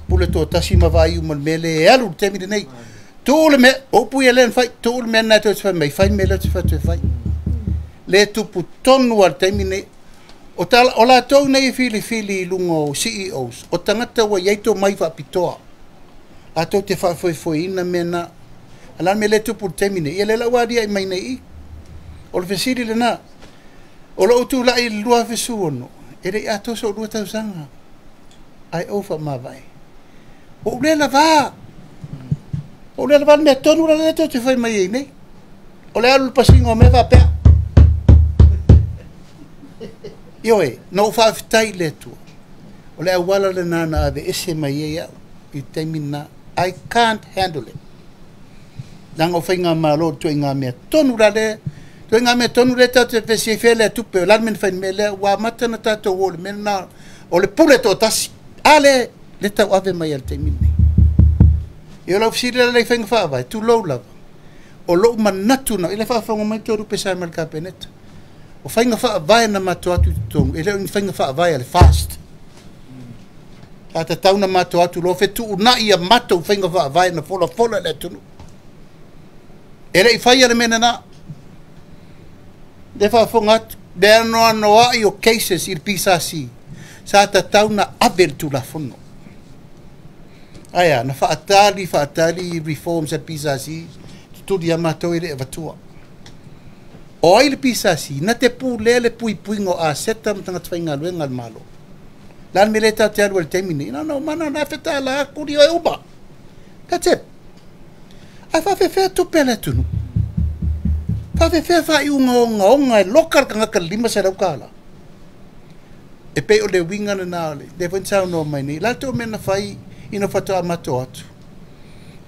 pule toatasi ma vaai uma i le mea lea e alu i le taimi lenei. Tuu le mea, o upu ia lea na fai, tuu le mea lena e toe fai mai, fai le mea lea e fai toe fai. Le tupu tonu lava i le taimi lenei. O, ta, o latou nei e filifili i luga o CEOs, o tagata ua i ai tomai faapitoa. Latou te faafoefoeina mea na. A la le mea lea e tupu i le taimi nei, ia lea la ua aliae mai nei i. O le fesili lena. O lou tulai i le 2016, e le i atoa sou 2 tausaga, ae ou faamavae. Ua ou le lavā. Ua ou le lavā le mea tonu la lea tou te fai mai ai nei. O le alu i le pasiga o mea faapea. Ioe, na ou faafetai i le Atua. O le auala lena na aveese mai ai au i le taimi lena. I can't handle it. Leaga o faigamalo o le ituaiga mea tonu la lea, ituaiga mea tonu lea tatou te vevesi ai fea lea tupe, o le a le mea na fai i le mea lea, ua amata ona tatou o i le mea lena o le pule toatasi. A lea, lea tauave mai lava i le taimi lenei. Ia o lau fesili la i faiga faavae, tulou lava, o lou manatu na, i le faafofoga mai Toelupe sa ma le Kapeneta, o faiga faavae na matou atu i totonu, e le o ni faiga faavae a le FAST. Sa tatau na matou atu loa fetuunai a matou faiga faavae na folafola i le atunuu. E le i faia le mea lena. Le faafofoga atu, le anoanoai o cases i le PSC, sa tatau na ave le Tulafono. Ae a, na faatali, faatali reforms a le PSC, tutuli a matou e le avatua. O ai le PSC? Na te pulea le puipuiga o aseta ma tagata faigaluega a le Malo. La le mea lea tatou te alu ai i le taimi lenei, na ona omana na $1,000 kuli o e uma. That's it. Ae faafefea tupe a le atunuu? Faafefea faaiuga ogaoga e loka le tagata i le $500? E pei o le uiga lena o le lea foi na saunoa mai nei, la outou mea na fai ina faatoa matou atu.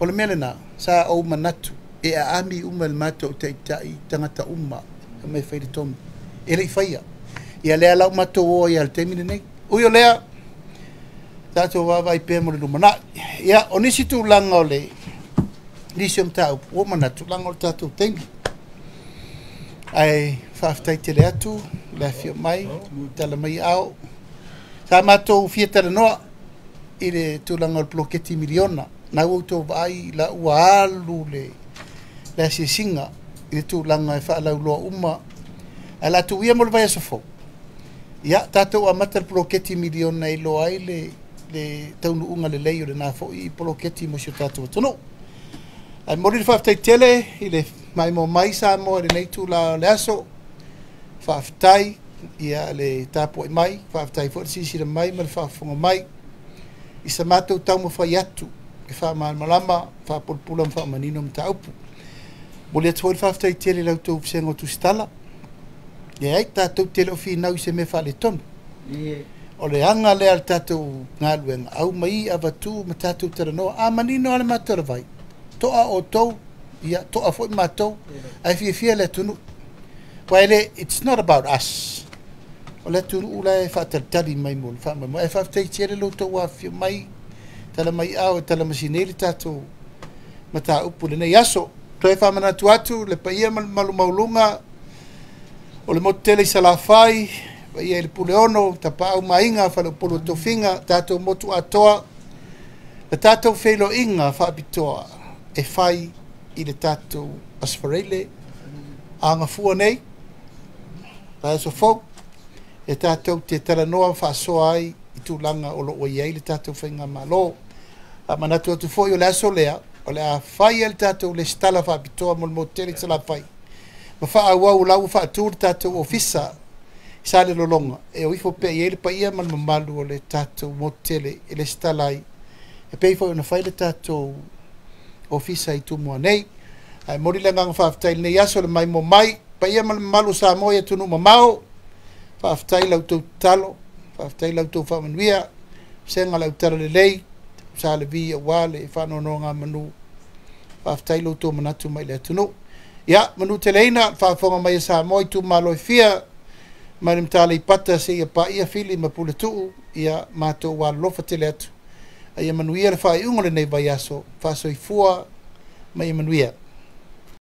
O le mea lena, sa ou manatu e aami uma e le matou taitai tagata uma e omai e fai le tonu. E le i faia. Ia lea la ua matou o ai lava i le taimi lenei. Ui o lea, tatou vaavaai pea mo le lumanai. Ia, o nisi tulaga o le nisi o mataupu, ua ou manatu, leaga o le tatou taimi. Ae faafetai tele atu le afio mai, tala mai ao. Sa matou fia talanoa i le tulaga o le poloketi miliona. Na ua outou vaai la ua alu le asiasiga i le tulaga e faalauiloa uma. Ae o le a tuu ia mo le vaiaso fou. Ia, tatou amata le poloketi miliona e iloa ai le taunuuga lelei o lena foi poloketi mo si o tatou atunuu. Ae momoli le faafetai tele i le maimoa mai Samoa i lenei itula o le aso. Faafetai ia le tapuai mai, faafetai foi le silasila mai ma le faafofoga mai i sa matou taumafai atu e faamalamalama, faapulapula ma faamanino mataupu. Momoli atu foi le faafetai tele i la outou vasega o tusitala. Leai, tatou te le o finau i se mea faaletonu. O le aga lea o le tatou galuega, aumai avatu ma tatou talanoa. A manino lava le matou alavai, toa outou, ia toa foi matou, ae fiafia le atunuu. Aua e le, it's not about us. O le atunuu la e faatalitali mai mo le faamoemoe. Ae faafetai tele lo outou afifio mai, tala mai ao e talamasina le tatou mataupu i lenei aso. Toe faamanatu atu le paia ma le mamalu maualuga o le motu tele i Salafai, paia i le Puleono, Tapaau Maiga, Faleupolu o Tofiga, tatou motu atoa, le tatou feiloaiga faapitoa e fai i le tatou Aso Faraile agafua nei, vaiaso fou, e tatou te talanoa faasoa ai i tulaga o lo o i ai le tatou faigamalo. Faamanatu atu foi o le aso lea, o le a fai ai le tatou lesitala faapitoa mo le motu tele i Salafai, ma faaauau la ua faatu le tatou ofisa i Salelologa, e o ifo pea i ai le paia ma le mamalu o le tatou motu tele e lesitala ai, e pei foi ona fai le tatou ofisa i Tumua nei. Ae momoli le agaga faafetai i lenei aso le maimoa mai, paia ma le mamalu o Samoa i atunuu mamao. Faafetai la outou tatalo, faafetai la outou faamanuia, vasega le autala lelei, Sa Levi aua le faanonogamanu. Faafetai lo outou manatu mai le atunuu. Ia, manuteleina faafofoga mai a Samoa i itumalo e fia, mai le Mataleipata seia paia Fili ma Puletuu, ia matou alolofa tele atu. A ia manuia le faaiuga o lenei vaiaso, faasoifua ma ia manuia.